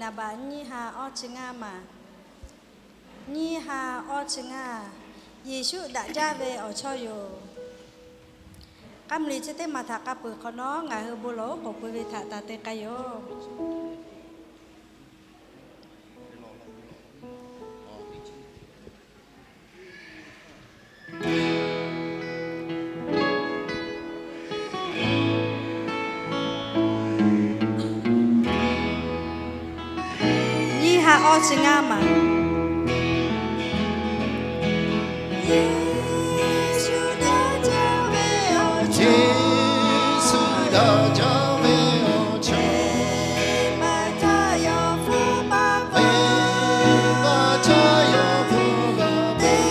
Naˍ baꞈ nyiˇ ha awˇ chi ngaˇ maˬ. Nyiˇ ha awˇ chi ngaˇ. Yeˍsuˆ daꞈ jaˇ ve awˬ chawˇ yoˬ. K'aˉ mvuh liꞈ chi teˇ maˬ htaꞈ k'a peuˬ hk'awꞈ nawˉ, ngaˬ hui bon lawˬ oˉ k'oˍ pui ve htaꞈ taˍ te k'ai yoˬ. Nyiˇ ha awˇ chi ngaˇ maˬ. Yeˍsuˆ daꞈ jaˇ ve awˬ chawˇ. Yeˍsuˆ daꞈ jaˇ ve awˬ chawˇ. Venˇ baˆ htaˇ yawˇ hpu baˬ, venˇ baˆ htaˇ yawˇ hpu baˬ, teˇ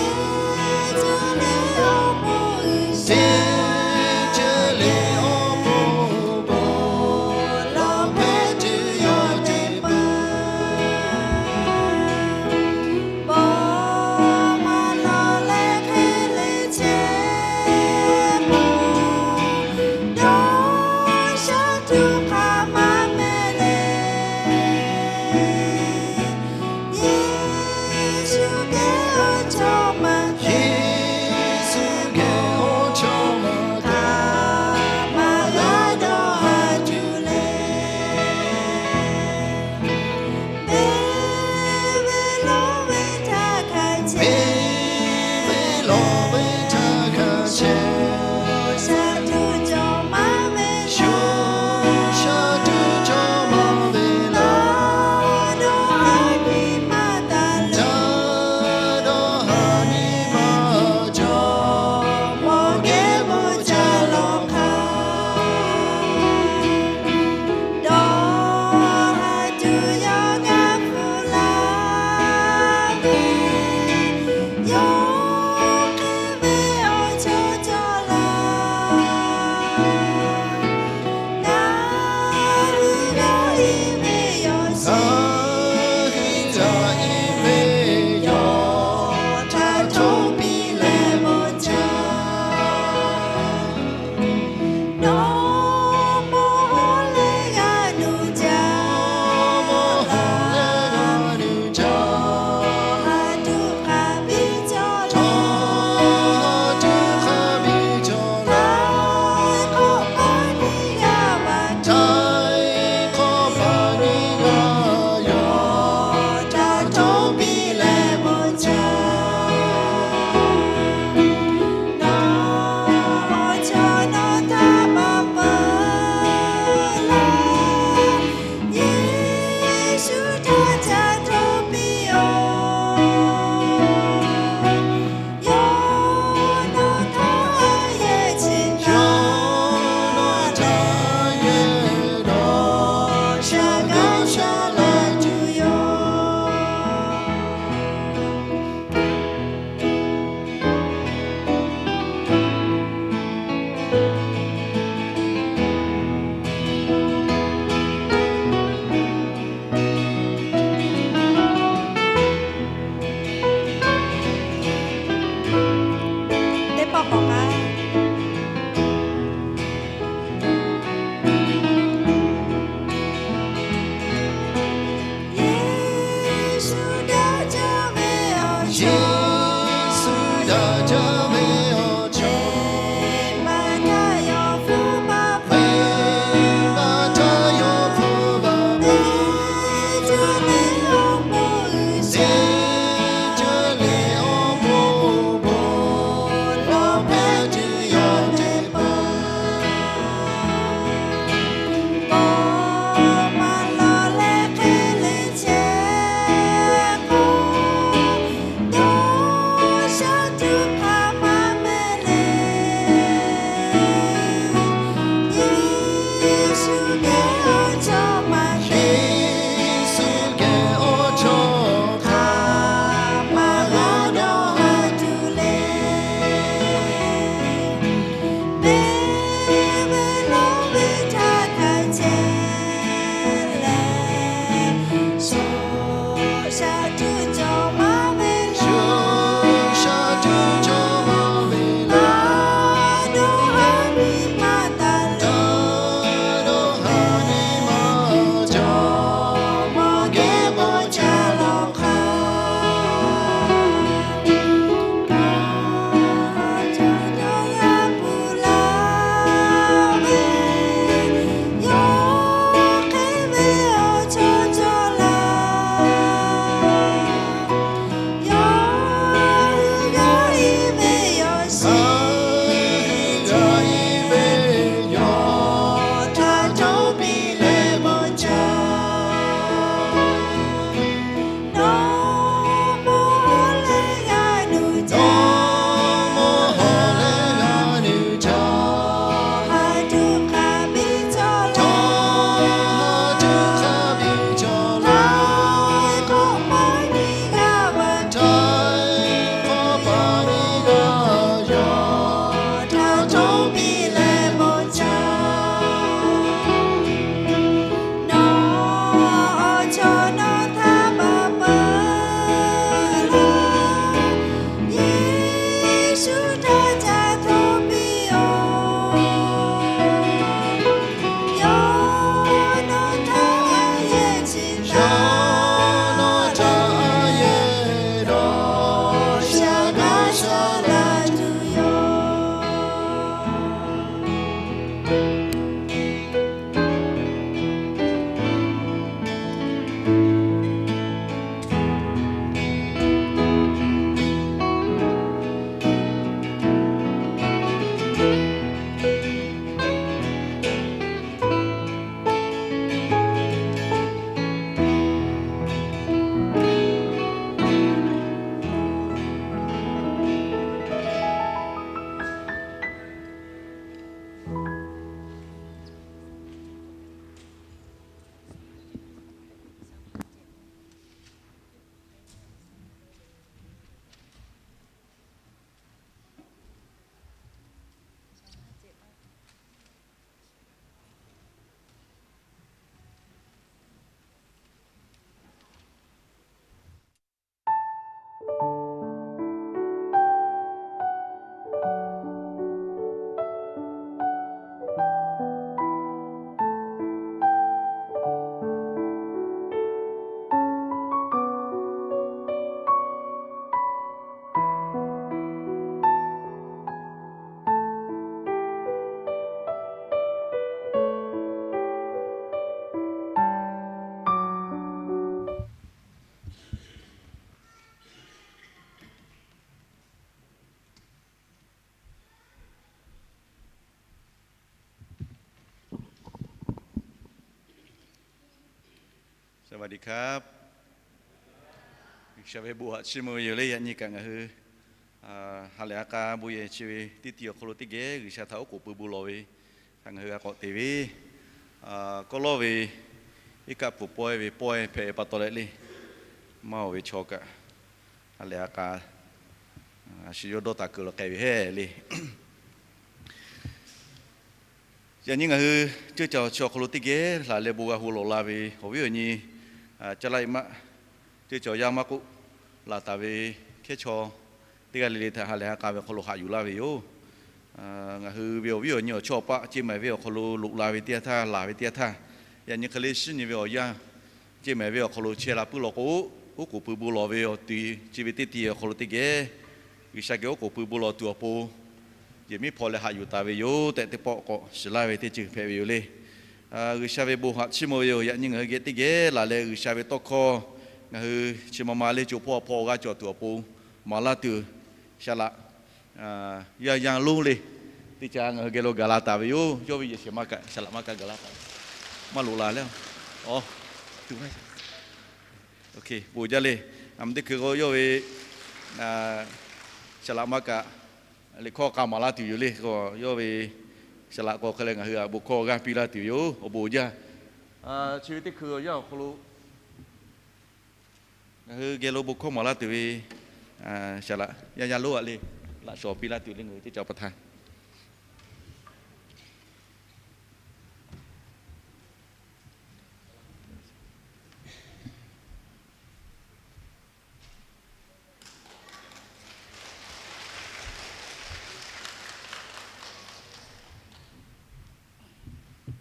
ceuˬ le awˬ bon uiˍ sheˍ, teˇ ceuˬ le awˬ bon uiˍ sheˍ, bon lawˬ hpehꞈ tuˬ yawˇ te peuˬ. Bon maˍ lawˬ leh hk'e le chehˇ mawˬ, dawˇ sha tuˬ hk'aˬ ma mehˍ le. Yeˍsuˆ geh awˬ chawˇ maˬ, Yeˍsuˆ geh awˬ chawˇ maˬ, hk'aˬ ma g'a dawˇ haˍ tuˬ le. Venˇ baˆ lawˬ ve htaˇ hk'a chehˇ, venˇ baˆ lawˬ ve htaˇ hk'a chehˇ, sha tuˬ cawˬ maˍ ve, sha tuˬ cawˬ maˍ ve laˇ, dawˇ haˍ nyi ma taˍ le, dawˇ haˍ nyi ma cawˬ, mawˬ geh bon ca lawˬ hk'aˇ. Dawˇ haˍ tuˬ yawˇ g'a hpu laˇ ve, yawˇ hk'e ve awˬ chawˇ cawˬ laˇ. Ngaˬ hui g'a iˉ ve yawˇ shiˍ, ngaˬ hui g'a iˉ ve yawˇ htaꞈ hto piˇ leh bon ca. Nawˬ mawˬ leh g'a nuˇ jaˇ, nawˬ mawˬ leh g'a nuˇ jaˇ, haˍ tuˬ hk'a biˇ cawˬ laˇ, haˍ tuˬ hk'a biˇ cawˬ laˇ, hk'awꞈ pa nyi g'a va, hk'awꞈ pa nyi g'a yawˇ htaꞈ hto piˇ leh bon ca. Nawˬ awˬ chawˇ nawˬ htaꞈ maˍ peuˬ laˇ, Yeˍsuˆ htaꞈ ca hto piˇ-oˬ. Yawˇ nawˬ htaꞈ yehˬ chi, yawˇ nawˬ htaꞈ yehˬ dawˇ sha gaˇ sha laˇ tuˬ yoˬ. Teˇ pawˆ k'awꞈ k'ai. Yeˍsuˆ daꞈ jaˇ ve awˬ chawˇ, Yeˍsuˆ daꞈ jaˇ ve awˬ chawˇ, venˇ baˆ htaˇ yawˇ hpu baˬ, venˇ baˆ htaˇ yawˇ hpu baˬ, teˇ ceuˬ le awˬ bon uiˍ sheˍ, teˇ ceuˬ le awˬ bon uiˍ sheˍ, bon lawˬ hpehꞈ tuˬ yawˇ te peuˬ. Bon maˍ lawˬ leh hk'e le chehˇ k'o, dawˇ sha tuˬ hk'aˬ ma mehˍ le. Yeˍsuˆ geh awˬ chawˇ maˬ, Yeˍsuˆ geh awˬ chawˇ hk'aˬ ma g'a dawˇ haˍ tuˬ le. Venˇ baˆ lawˬ ve htaˇ hk'a chehˇ leh, shu sha tuˬ cawˬ maˍ ve, shu sha tuˬ cawˬ maˍ ve laˇ, dawˇ haˍ nyi ma taˍ le, dawˇ haˍ nyi ma cawˬ, mawˬ geh G'uiˬsha ve bon haꞈ chiˇ mvuh ve yoˬ le. Yaꞈ nyi kaꞈ ngaˬ hui ha lehˬ ha k'a bon yehˬ chi ve teˇ tiˉ awˬ hk'aw lo teˇ geh G'uiˬsha htaꞈ oˉ k'oˍ pui bon lawˬ ve htaꞈ ngaˬ hui g'a k'awꞈ te ve, kawˆ lawˉ ve iˉ kaˆ pfuhˍ pawehˇ ve pawehˇ hpehꞈ ve pa taw leh le, maˇ oˬ ve chaw kaꞈ ha lehˬ ha k'a a shu yawˇ dawˇ taˍ kuiˬ lo k'ai ve hehˉ le. Yaꞈ nyi ngaˬ hui ceuˇ caˬ awˬ chi awˬ hk'aw lo teˇ geh laˬ leh bon g'a hu lawˬ la ve awˬ viˉ awˬ nyi, caˇ laˇ e maˆ, ceuˇ caˬ yaˇ maˇ k'oˆ, laˬ taˍ ve hkehˉ chaw teˇ g'aˇ le le htaꞈ ha lehˬ ha k'a ve awˬ hk'aw lo haꞈ yuˬ laˇ ve yoˬ. Ngaˬ hui ve awˬ viˉ awˬ nyi awˬ chawˇ awˬ paˆ ceˇ maˍ ve awˬ hk'aw lo loꞈ la ve teˇ yanˇ htaˇ, laˬ ve teˇ yanˇ htaˇ, yaꞈ nyi hk'e le shinˉ nyi ve awˬ yanˇ ceˇ maˍ ve awˬ hk'aw lo chehˇ la puiˉ law k'o, oˉ k'oˍ pui bon lawˬ ve awˬ ti chi ve teˇ tiˉ awˬ hk'aw lo teˇ geh G'uiˬsha geh oˉ k'oˍ pui bon lawˬ tuˬ awˬ pon, yehˬ miˉ hpaw leh haꞈ yuˬ taˍ ve yoˬ tehꞈ teˇ pawˆ k'awꞈ shiˍ laˇ ve teˇ ceuˬ hpehꞈ ve yoˬ le. G'uiˬsha ve bon haꞈ chiˇ mvuh ve yoˬ. Yaꞈ nyi ngaˬ hui geh teˇ geh laˬ leh G'uiˬsha ve tawˇ hkawˇ ngaˬ hui chi ma ma le co hpawˇ hpawˇ g'a cawˬ tuˬ awˬ pon maˍ laˇ tuˬ, saˍ laꞈ yaˇ yanˇ lonˉ le, teˇ caꞈ ngaˬ hui geh lo gaˬ la taˍ ve yoˬ. Yawˇ ve yehˬ shehˍ ma kaꞈ saˍ laꞈ ma kaꞈ gaˬ la taˍ ve, maˇ loꞈ la le. Bon jaˇ le. A mvuh teˇ hkui k'o yawˇ ve saˍ laꞈ ma kaꞈ liꞈ hkawˇ k'a maˍ laˇ tuˬ yoˬ le. Yawˇ ve saˍ laꞈ k'o hk'e leh ngaˬ hui a bon hkawˇ g'aˇ piˇ laˇ tuˬ yoˬ. Awˬ bon jaˇ. Chi ve teˇ hkui awˬ yanˇ awˬ hk'aw lo ngaˬ hui geh lo bon hkawˇ maˍ laˇ tuˬ ve saˍ laꞈ yaˇ yanˇ lonˉ aꞈ le, laꞈ shawˍ piˇ laˇ tuˬ le ngaˬ hui teˇ caꞈ pa htaˇ.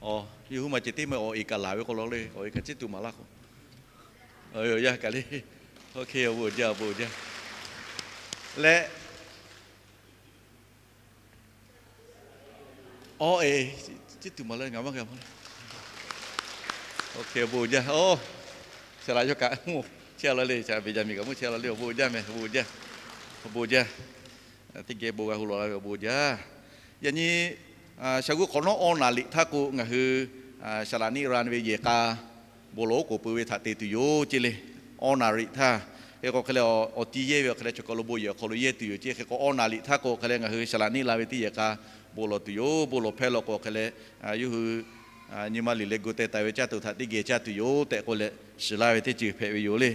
Awˬ, yawˇ hui maˬ ceh teˇ meh awˬ e kaꞈ laˬ ve k'o law le, awˬ e kaꞈ ciˉ tuˬ maˍ laˇ k'o, yaˇ kaꞈ le. Awˬ bon jaˇ, awˬ bon jaˇ. Leh awˬ e ciˉ tuˬ maˍ laˇ ngaˬ maˇ g'a maˇ le. Awˬ bon jaˇ. Saˍ laꞈ yawˇ kaꞈ mvuhˇ chehˇ la le, saˍ laꞈ Beˍjaˍmenˍ kaꞈ mvuhˇ chehˇ la le. Awˬ bon jaˇ meh, awˬ bon jaˇ. Awˬ bon jaˇ. Teˇ geh bon g'a hu lawˬ la ve awˬ bon jaˇ. Yaꞈ nyi shaˍ g'uˇ hk'awꞈ nawˉ awˇ naˍ riꞈ htaˇ k'o ngaˬ hui saˍ laꞈ niˆ ra ve yehˬ k'a bon lawˬ oˉ k'oˍ pui ve htaꞈ te tuˬ yoˬ ceˇ le. Awˇ naˍ riꞈ htaˇ, hk'e k'o hk'e leh awˬ ti yehˇ ve awˬ hk'e leh chaw kaˬ lo bon yehˬ awˬ hk'aw lo yehˇ tuˬ yoˬ ceˇ. Hk'e k'o awˇ naˍ riꞈ htaˇ k'o hk'e leh ngaˬ hui saˍ laꞈ niˆ la ve teˇ yehˬ k'a bon lawˬ tuˬ yoˬ. Bon lawˬ hpehˇ law k'o hk'e leh yawˇ hui nyi ma liꞈ leh gu teh taˍ ve caˇ tuˬ htaꞈ teˇ geh caˇ tuˬ yoˬ tehꞈ k'oˆ leh shiˍ laˇ ve teˇ ceuˬ hpehꞈ ve yoˬ le.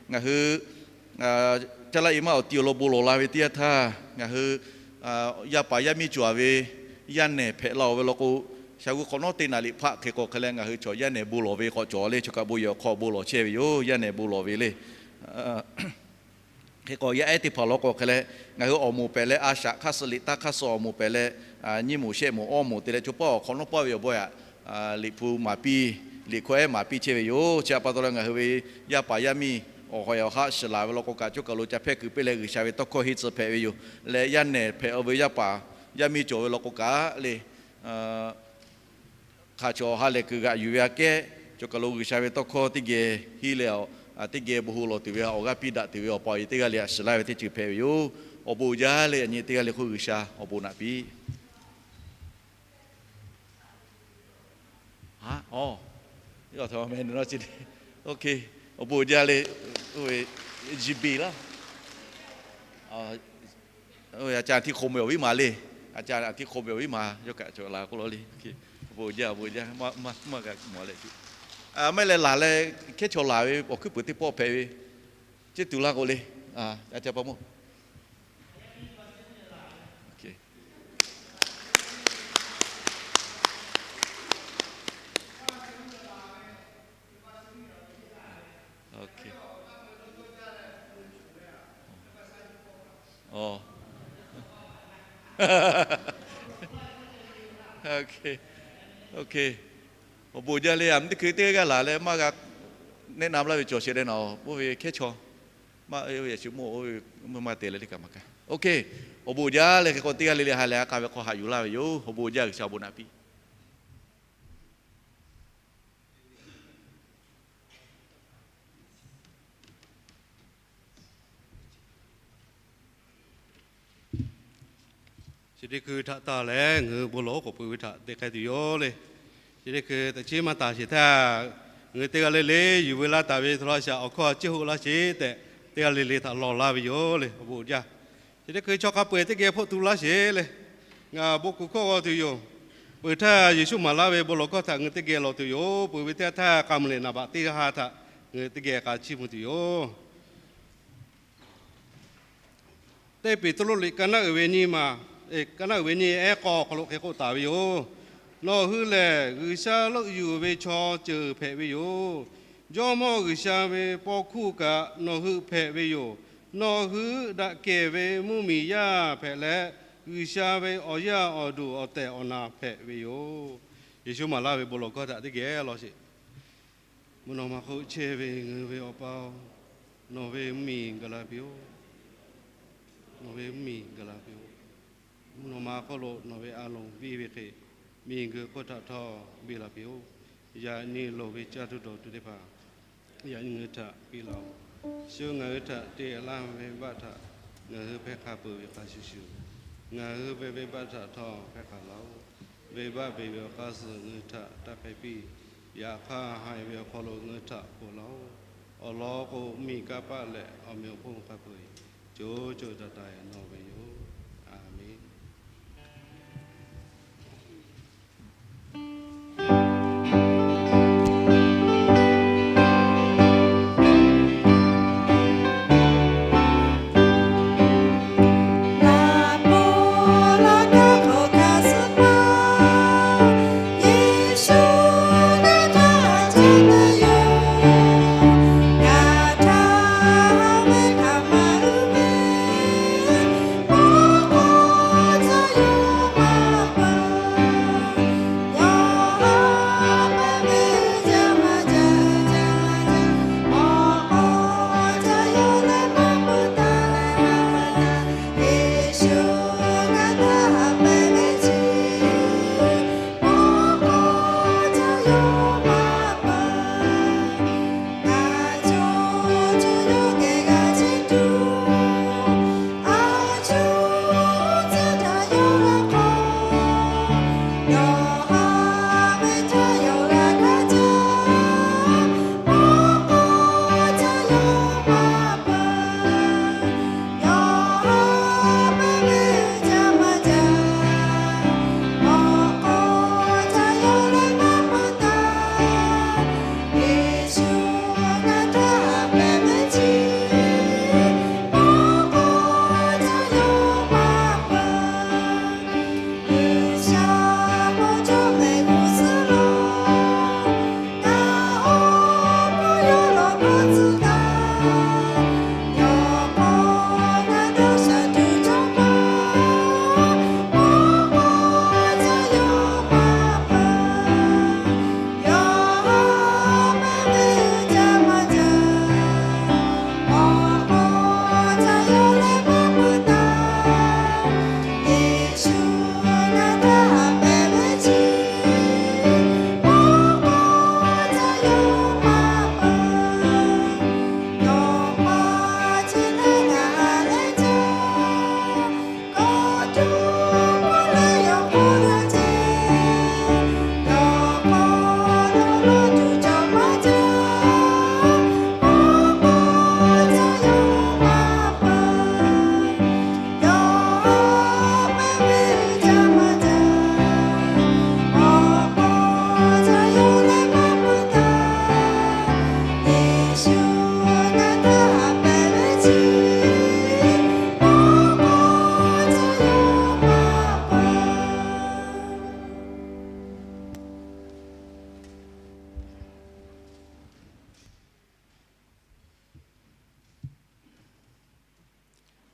Ngaˬ hui caˇ laˇ e maˇ awˬ ti awˬ lawn bon lawˬ la ve teˇ yanˇ htaˇ, ngaˬ hui yaˇ paˍ yaˇ miˇ cawˬ ve yaˇ nehˬ hpehꞈ la-oˬ ve law k'o, shaˍ g'uˇ hk'awꞈ nawˉ teˇ naˍ riꞈ hpaˆ hk'e k'o hk'e leh ngaˬ hui chaw yaˇ nehˬ bon lawˬ ve k'awꞈ cawˬ le. Chaw kaꞈ bon yehˬ awˬ hk'aw bon lawˬ chehˇ ve yoˬ. Yaˇ nehˬ bon lawˬ ve le. Hk'e k'o yaˇ ehˉ teˇ hpaˍ law k'o hk'e leh ngaˬ hui awˬ moˍ pehꞈ leh a shaꞈ hk'aˇ suh liꞈ taˇ hk'aˇ suh awˬ moˍ pehꞈ leh, nyiˇ moˍ shehˆ moˍ awˇ moˍ te leh chaw paˇ awˬ hk'awꞈ nawˉ paˇ ve awˬ bon yaꞈ liꞈ hpu maˍ piˇ, liꞈ hkawˇ ehˉ maˍ piˇ chehˇ ve yoˬ. Chi htaꞈ pa taw leh ngaˬ hui ve yaˇ paˍ yaˇ miˇ awˬ ha awˬ haˆ shiˍ laˬ ve law k'o kaꞈ, chaw kaˬ lo ca hpehˇ kuiˬ piˇ leh G'uiˬsha ve tawˇ hkawˇ henˇ tcuh hpehꞈ ve yoˬ. Leh yaˇ nehˬ hpehꞈ ve yaˇ paˍ yaˇ miˇ cawˬ ve law k'o kaꞈ le, hk'aˬ chaw ha lehˬ kuiˬ g'aꞈ yuˬ ve aꞈ kehˉ, chaw kaˬ lo G'uiˬsha ve tawˇ hkawˇ teˇ geh henˇ leh, teˇ geh bon hu lawˬ tuˬ ve awˬ g'aˇ piˇ daꞈ tuˬ ve awˬ pa awˬ e teˇ g'aˇ le a shiˍ laˇ ve teˇ ceuˬ hpehꞈ ve yoˬ. Awˬ bon jaˇ le. Yaꞈ nyi teˇ g'aˇ le hk'oˆ G'uiˬsha awˬ bon naꞈ piˇ. Awˬ bon jaˇ le. Oˇ ve G B laˇ. Oˇ ve a ca tiˇ hk'o meh awˬ viˉ ma le. A ca tiˇ hk'o meh awˬ viˉ ma yawˇ kaꞈ cawˬ la k'oˆ law le. Awˬ bon jaˇ, awˬ bon jaˇ. Maˇ g'a mawˬ leh, maˇ heˆ leh laˬ leh hkehˉ chaw laˬ ve awˬ hkuiˉ puiˍ teˇ pawˆ hpehꞈ ve, ceˇ tuˬ laˇ k'o le. A ca pa mawˇ Awˬ bon jaˇ le. A mvuhˇ teˇ hkui teˇ g'aˇ laˬ leh maˇ g'a nehˆ na laˇ ve cawˬ shehˍ leh naˬ oˬ, oˇ ve hkehˉ chaw maˇ ve a shu mawˇ oˇ ve maˇ te leh le kaꞈ maˇ kaꞈ. Awˬ bon jaˇ le. Hk'e k'o teˇ g'aˇ le le ha lehˬ ha k'a ve hk'aw haꞈ yuˬ laˇ ve yoˬ. Awˬ bon jaˇ, G'uiˬsha awˬ bon naꞈ piˇ. Chi teˇ hkui htaꞈ tanˇ leh ngaˬ hui bon lawˬ oˉ k'oˍ pui ve htaꞈ te k'ai tuˬ yoˬ le. Chi teˇ hkui teꞈ chiˉ maˇ taˍ sheˍ htaˇ, Ngaˬ hui teˇ g'aˇ le le yuˬ veu laˇ taˍ ve htaꞈ laˇ shaꞈ awˬ hkawˇ a ciˉ hoˆ laˇ sheˍ tehꞈ, teˇ g'aˇ le le htaꞈ lawˬ laˇ ve yoˬ le. Awˬ bon jaˇ. Chi teˇ hkui chaw hk'a peu-eˬ teˇ geh hpoˆ tu laˇ sheˍ le. Ngaˬ bon kuˬ hkawˇ g'aw tuˬ yoˬ. Peuˬ htaˇ Yeˍsuˆ maˍ laˇ ve bon lawˬ hkawˇ htaꞈ ngaˬ hui teˇ geh lawˬ tuˬ yoˬ. Peuˬ ve teˇ yanˇ htaˇ k'a muiˬ lehˬ naˍ baꞈ teˇ ha htaꞈ ngaˬ hui teˇ geh k'a chiˇ mvuh tuˬ yoˬ. Teˇ Peˍtruˆ liꞈ ka naˆ uiˍ ve nyi ma, ka naˆ uiˍ ve nyi ehˉ k'awˇ awˬ hk'aw lo hk'e k'oˆ taˍ ve yoˬ. Nawˬ hui lehˬ G'uiˬsha leuˆ yuˬ ve chaw ceuˬ hpehꞈ ve yoˬ. Jawˇmawˇ G'uiˬsha ve paw hkuˇ kaꞈ nawˬ hui hpehꞈ ve yoˬ. Nawˬ hui daꞈ kehˬ ve mvuhˇmiˬ yaˇ hpehꞈ leh, G'uiˬsha ve awˬ yaˇ awˬ duˬ awˬ tehˬ awˬ na hpehꞈ ve yoˬ. Yeˍsuˆ maˍ laˇ ve bon lawˬ hkawˇ htaꞈ teˇ geh lawˬ sheˍ. Mvuhˇ naw ma hk'oˆ chehˇ ve ngaˬ hui ve Awˬ pa-oˬ, nawˬ ve mvuhˇmiˬ gaˬ la piˇ-oˆ. Nawˬ ve mvuhˇmiˬ gaˬ la piˇ-oˆ. Mvuhˇ naw ma hk'oˆ lo nawˬ ve a loˍ biˇ ve hk'e, miˬguiˬ hk'oˆ htaꞈ htawˇ biˇ la piˇ-oˆ. Yaꞈ nyi loˍ ve caˇ tuˬ dawˬ tuˬ teˇ hpaˍ yaꞈ nyi ngaˬ hui htaꞈ piˇ laˇ-oˆ. Shu ngaˬ hui htaꞈ te laˇ ve venˇbaˆ htaꞈ ngaˬ hui hpehˇ hk'a peuˬ ve hk'a shuˍ shuˍ, ngaˬ hui ve venˇbaˆ htaꞈ htawˇ hpehˇ hk'a laˇ-oˆ. Venˇbaˆ beˬ ve awˬ hk'aˇ suh ngaˬ hui htaꞈ taˇ hk'e piˇ. Yaꞈ hk'aˇ, haꞈ ve awˬ hk'aw lo ngaˬ hui htaꞈ ponˬ laˇ-oˆ. Awˬ lawn k'o, mvuhˇmiˬ kanˇ paˆ leh awˬ meꞈ awˬ hponˇ hk'a peu-eˬ co co taiˍ taiˍ nawˬ ve yoˬ. A menˬ.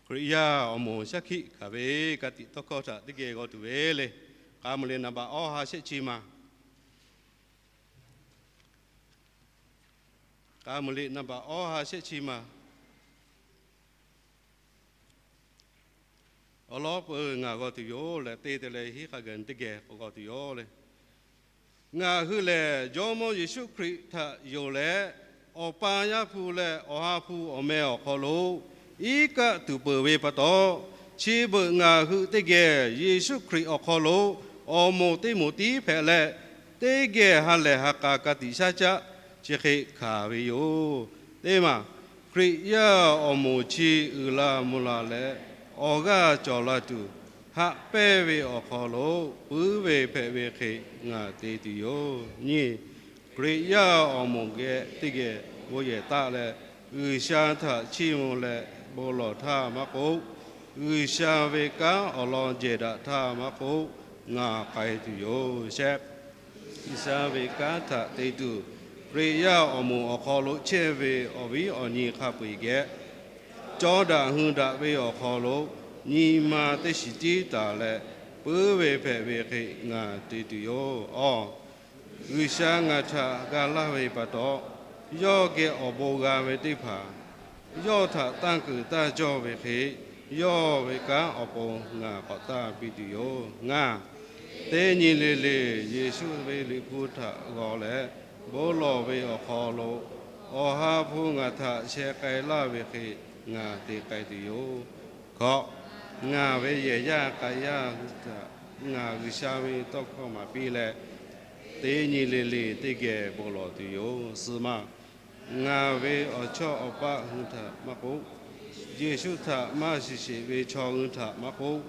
Hkriꞈ yaˇ awˬ moˍ shaˉ hkiˆ hkanˍ ve ka tiꞈ tawˇ hkawˇ htaꞈ teˇ geh g'aw tuˬ ve le. K'a muiˬ le naˍ baꞈ awˇ ha shehˆ chi ma. K'a muiˬ le naˍ baꞈ awˇ ha shehˆ chi ma. Awˬ lawn peuˬ ngaˬ g'aw tuˬ yoˬ leh, teˇ te leh hiˉ hk'a gaˬ teˇ geh k'awꞈ g'aw tuˬ yoˬ le. Ngaˬ hui lehˬ Jawˇmawˇ Yeˍsuˆ Hkriꞈ htaꞈ yonˍ leh, Awˬ pa Yaˇ hpu leh Awˬ ha hpu awˬ meh awˬ hk'aw lo iˉ kaˆ tuˬ peuˬ ve pa taw, chi beuꞈ ngaˬ hui teˇ geh Yeˍsuˆ Hkriꞈ awˬ hk'aw lo awˬ moˍ teˇ moˍ tiˉ hpehꞈ leh, teˇ geh ha lehˬ ha k'a ka tiꞈ shaˉ caˆ chi hk'e hkanˍ ve yoˬ. Teˇ maˬ, Hkriꞈ yaˇ awˬ moˍ chi uiˍ la mvuh la leh, awˬ g'aˇ cawˬ la tuˬ, haꞈ pehnˇ ve awˬ hk'aw lo puiˉ ve hpehꞈ ve hk'e ngaˬ te tuˬ yoˬ. Nyiˇ, Hkriꞈ yaˇ awˬ moˍ geh teˇ geh bon yehˬ taˆ leh, G'uiˬsha htaꞈ chiˇ mvuh leh bon lawˬ htaˇ maˇ k'oˆ, G'uiˬsha ve kanˉ awˬ lawn jehˬ daꞈ htaˇ maˇ k'oˆ, ngaˬ k'ai tuˬ yoˬ. Shehˆ, G'uiˬsha ve kanˉ htaꞈ te tuˬ, Hkriꞈ yaˇ awˬ moˍ awˬ hk'aw lo chehˇ ve awˬ viˉ awˬ nyi hk'a peu-eˬ geh cawˇ daꞈ hui daꞈ ve awˬ hk'aw lo nyi ma teˇ shiˍ tiˉ taˍ leh, puiˉ ve hpehꞈ ve hk'e ngaˬ te tuˬ yoˬ. Awˬ, G'uiˬsha ngaˬ htaꞈ ga laˇ ve pa taw, yawˇ geh awˬ bon g'a ve teˇ hpaˍ, yawˇ htaꞈ tanˇ kuiˬ tanˇ cawˇ ve hk'e, yawˇ ve kanˉ awˬ pon ngaˬ k'awꞈ tanˇ piˇ tuˬ yoˬ. Ngaˬ teˇ nyi le le Yeˍsuˆ ve Liꞈ hpu htaꞈ g'aw leh bon lawˬ ve awˬ hk'aw lo, Awˬ ha hpu ngaˬ htaꞈ sheh k'ai laˇ ve hk'e ngaˬ te k'ai tuˬ yoˬ. Hkawꞈ, ngaˬ ve yehˬ yaˇ k'a yaˇ hui htaꞈ ngaˬ G'uiˬsha ve tawˇ hkawˇ maˍ piˇ leh, teˇ nyi le le teˇ geh bon lawˬ tuˬ yoˬ. Suhˍ maˬ, ngaˬ ve awˬ chawˇ awˬ paˆ hui htaꞈ maˇ k'oˆ, Yeˍsuˆ htaꞈ maˇ shiˍ sheˍ ve chaw hui htaꞈ maˇ k'oˆ,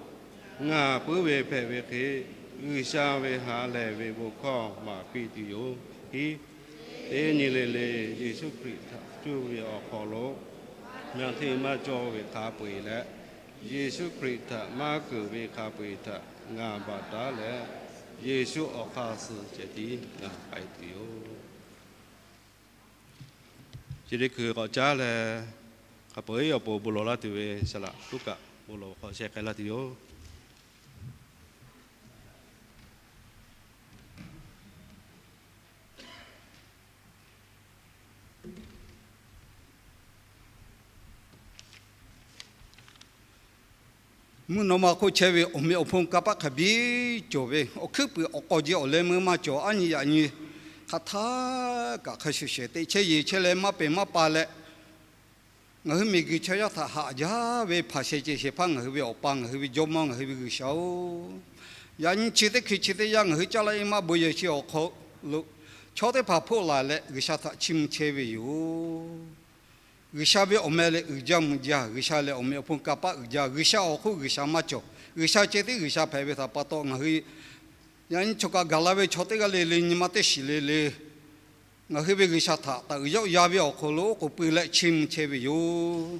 ngaˬ puiˉ ve hpehꞈ ve hk'e, G'uiˬsha ve ha lehˬ ve bon hkawˇ maˍ piˇ tuˬ yoˬ. Hiˉ, teˇ nyi le le Yeˍsuˆ Hkriꞈ htaꞈ cuˇ ve awˬ hk'aw lo, ngaˬ hteˇ maˇ cawˇ ve hk'a peu-eˬ leh, Yeˍsuˆ Hkriꞈ htaꞈ maˇ keunˍ ve hk'a peu-eˬ htaꞈ ngaˬ baˬ taˉ leh, Yeˍsuˆ awˬ hk'aˇ suh ceh tiˉ ngaˬ k'ai tuˬ yoˬ. Chi teˇ hkui k'awꞈ caˉ leh, hk'a peu-eˬ awˬ pon bon lawˬ laˇ tuˬ ve saˍ laꞈ kuˉ kaꞈ bon lawˬ hk'awꞈ sheh k'ai laˇ tuˬ yoˬ. Mvuhˇ naw ma hk'oˆ chehˇ ve awˬ meꞈ awˬ hponˇ kanˇ paˆ hk'a biˇ cawˬ ve, awˬ hkuiˉ puiˍ awˬ k'aw ji awˬ leh meuˇ maˇ cawˬ, aˉ nyi yaꞈ nyi hk'aˬ htaˇ kaꞈ hk'a shuˍ shehˍ teꞈ chehˇ yeˬ chehˇ leh maˇ pehˬ maˇ pa leh, ngaˬ hui miˬguiˬ chaw yaˇ htaꞈ haꞈ jaˇ ve hpanˍ shehˍ cehˬ shehˍ hpaˇ ngaˬ hui ve Awˬ pa, ngaˬ hui ve Jawˇmawˇ, ngaˬ hui ve G'uiˬsha-oˬ, yaꞈ nyi chi teˇ hkui chi teˇ yanˇ ngaˬ hui caˇ laˇ e maˇ bon yehˬ chi awˬ hk'aw lo chaw teˇ hpaˍ hpoˆ laˬ leh G'uiˬsha htaꞈ chiˇ mvuh chehˇ ve yoˬ. G'uiˬsha ve awˬ meh leh uiˍ jaˇ mvuh jaˇ, G'uiˬsha lehˬ awˬ meꞈ awˬ hponˇ kanˇ paˆ uiˍ jaˇ, G'uiˬsha awˬ hk'oˆ G'uiˬsha maˇ cawˬ, G'uiˬsha ceh tiˉ G'uiˬsha hpehꞈ ve htaꞈ pa taw ngaˬ hui yaꞈ nyi chaw kaꞈ gaˬ la ve chaw teˇ g'aˇ le le nyi ma teˇ shiˍ le le ngaˬ hui ve G'uiˬsha htaꞈ taˍ uiˍ yawˆ yan ve awˬ hk'aw lo k'oˍ pui leh chiˇ mvuh chehˇ ve yoˬ.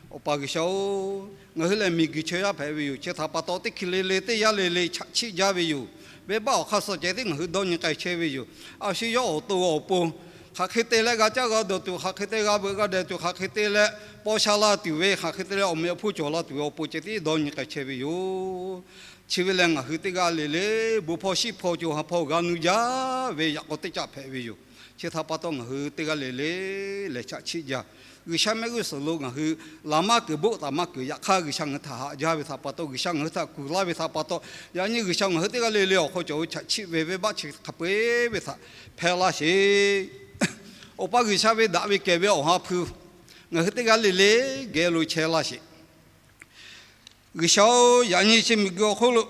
Awˬ pa G'uiˬsha-oˬ, ngaˬ hui lehˬ miˬguiˬ chaw yaˇ hpehꞈ ve yoˬ. Chi htaꞈ pa taw teˇ hkui le le teˇ yanˇ le le chaꞈ chiˆ jaˇ ve yoˬ. Venˇbaˆ awˬ hk'aˇ suh ceh tiˉ ngaˬ hui dawˇ nyi k'ai chehˇ ve yoˬ. A shu yawˇ awˬ to awˬ pon hk'aˬ hk'e te leh g'a caˇ g'a dawˬ tuˬ, hk'aˬ hk'e te g'a veuꞈ g'a dehˬ tuˬ, hk'aˬ hk'e te leh paw sha la tuˬ ve, hk'aˬ hk'e te leh awˬ meꞈ awˬ hponˇ cawˬ la tuˬ ve awˬ pon ceh tiˉ dawˇ nyi k'ai chehˇ ve yoˬ. Chi ve lehˬ ngaˬ hui teˇ g'aˇ le le bon hpawˇ shiˉ hpawˇ co ha hpawˇ g'a nu jaˇ ve yaꞈ k'aw teˇ caˆ hpehꞈ ve yoˬ. Chi htaꞈ pa taw ngaˬ hui teˇ g'aˇ le le lehˬ chaꞈ chiˆ jaˇ. G'uiˬsha mehˆ g'uˇ suhˍ lo ngaˬ hui laˬ maˇ keunˍ boˆ taˍ maˇ keunˍ, yaꞈ hk'aˇ G'uiˬsha ngaˬ hui htaꞈ haꞈ jaˇ ve htaꞈ pa taw, G'uiˬsha ngaˬ hui htaꞈ kuˬ laˇ ve htaꞈ pa taw, yaꞈ nyi G'uiˬsha ngaˬ hui teˇ g'aˇ le le awˬ hk'aw cawˬ ve chaꞈ chiˆ ve venˇbaˆ chi hk'a peu-eˬ ve htaꞈ hpehˇ laˇ sheˍ. Awˬ pa G'uiˬsha ve daꞈ ve kehˬ ve Awˬ ha hpu ngaˬ hui teˇ g'aˇ le le geh lo chehˇ laˇ sheˍ. G'uiˬsha-oˬ, yaꞈ nyi chi miˬguiˬ awˬ hk'oˆ lo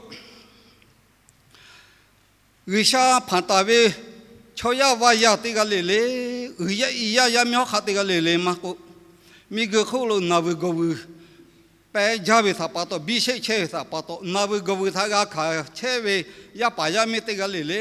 G'uiˬsha hpanˍ taˍ ve chaw yaˇ vaˇ yaˇ teˇ g'aˇ le le, uiˍ yaˇ i yaˇ yaˇ miˇ hawˉ hk'aˆ teˇ g'aˇ le le maˇ k'oˆ, miˬguiˬ hk'oˆ lo naˬ vuiˬ gawˬ vuiˬ pehꞈ jaˇ ve htaꞈ pa taw, biˇ sheˆ chehˇ ve htaꞈ pa taw, naˬ vuiˬ gawˬ vuiˬ htaꞈ g'a hkanˍ chehˇ ve yaˇ paˍ yaˇ miˇ teˇ g'aˇ le le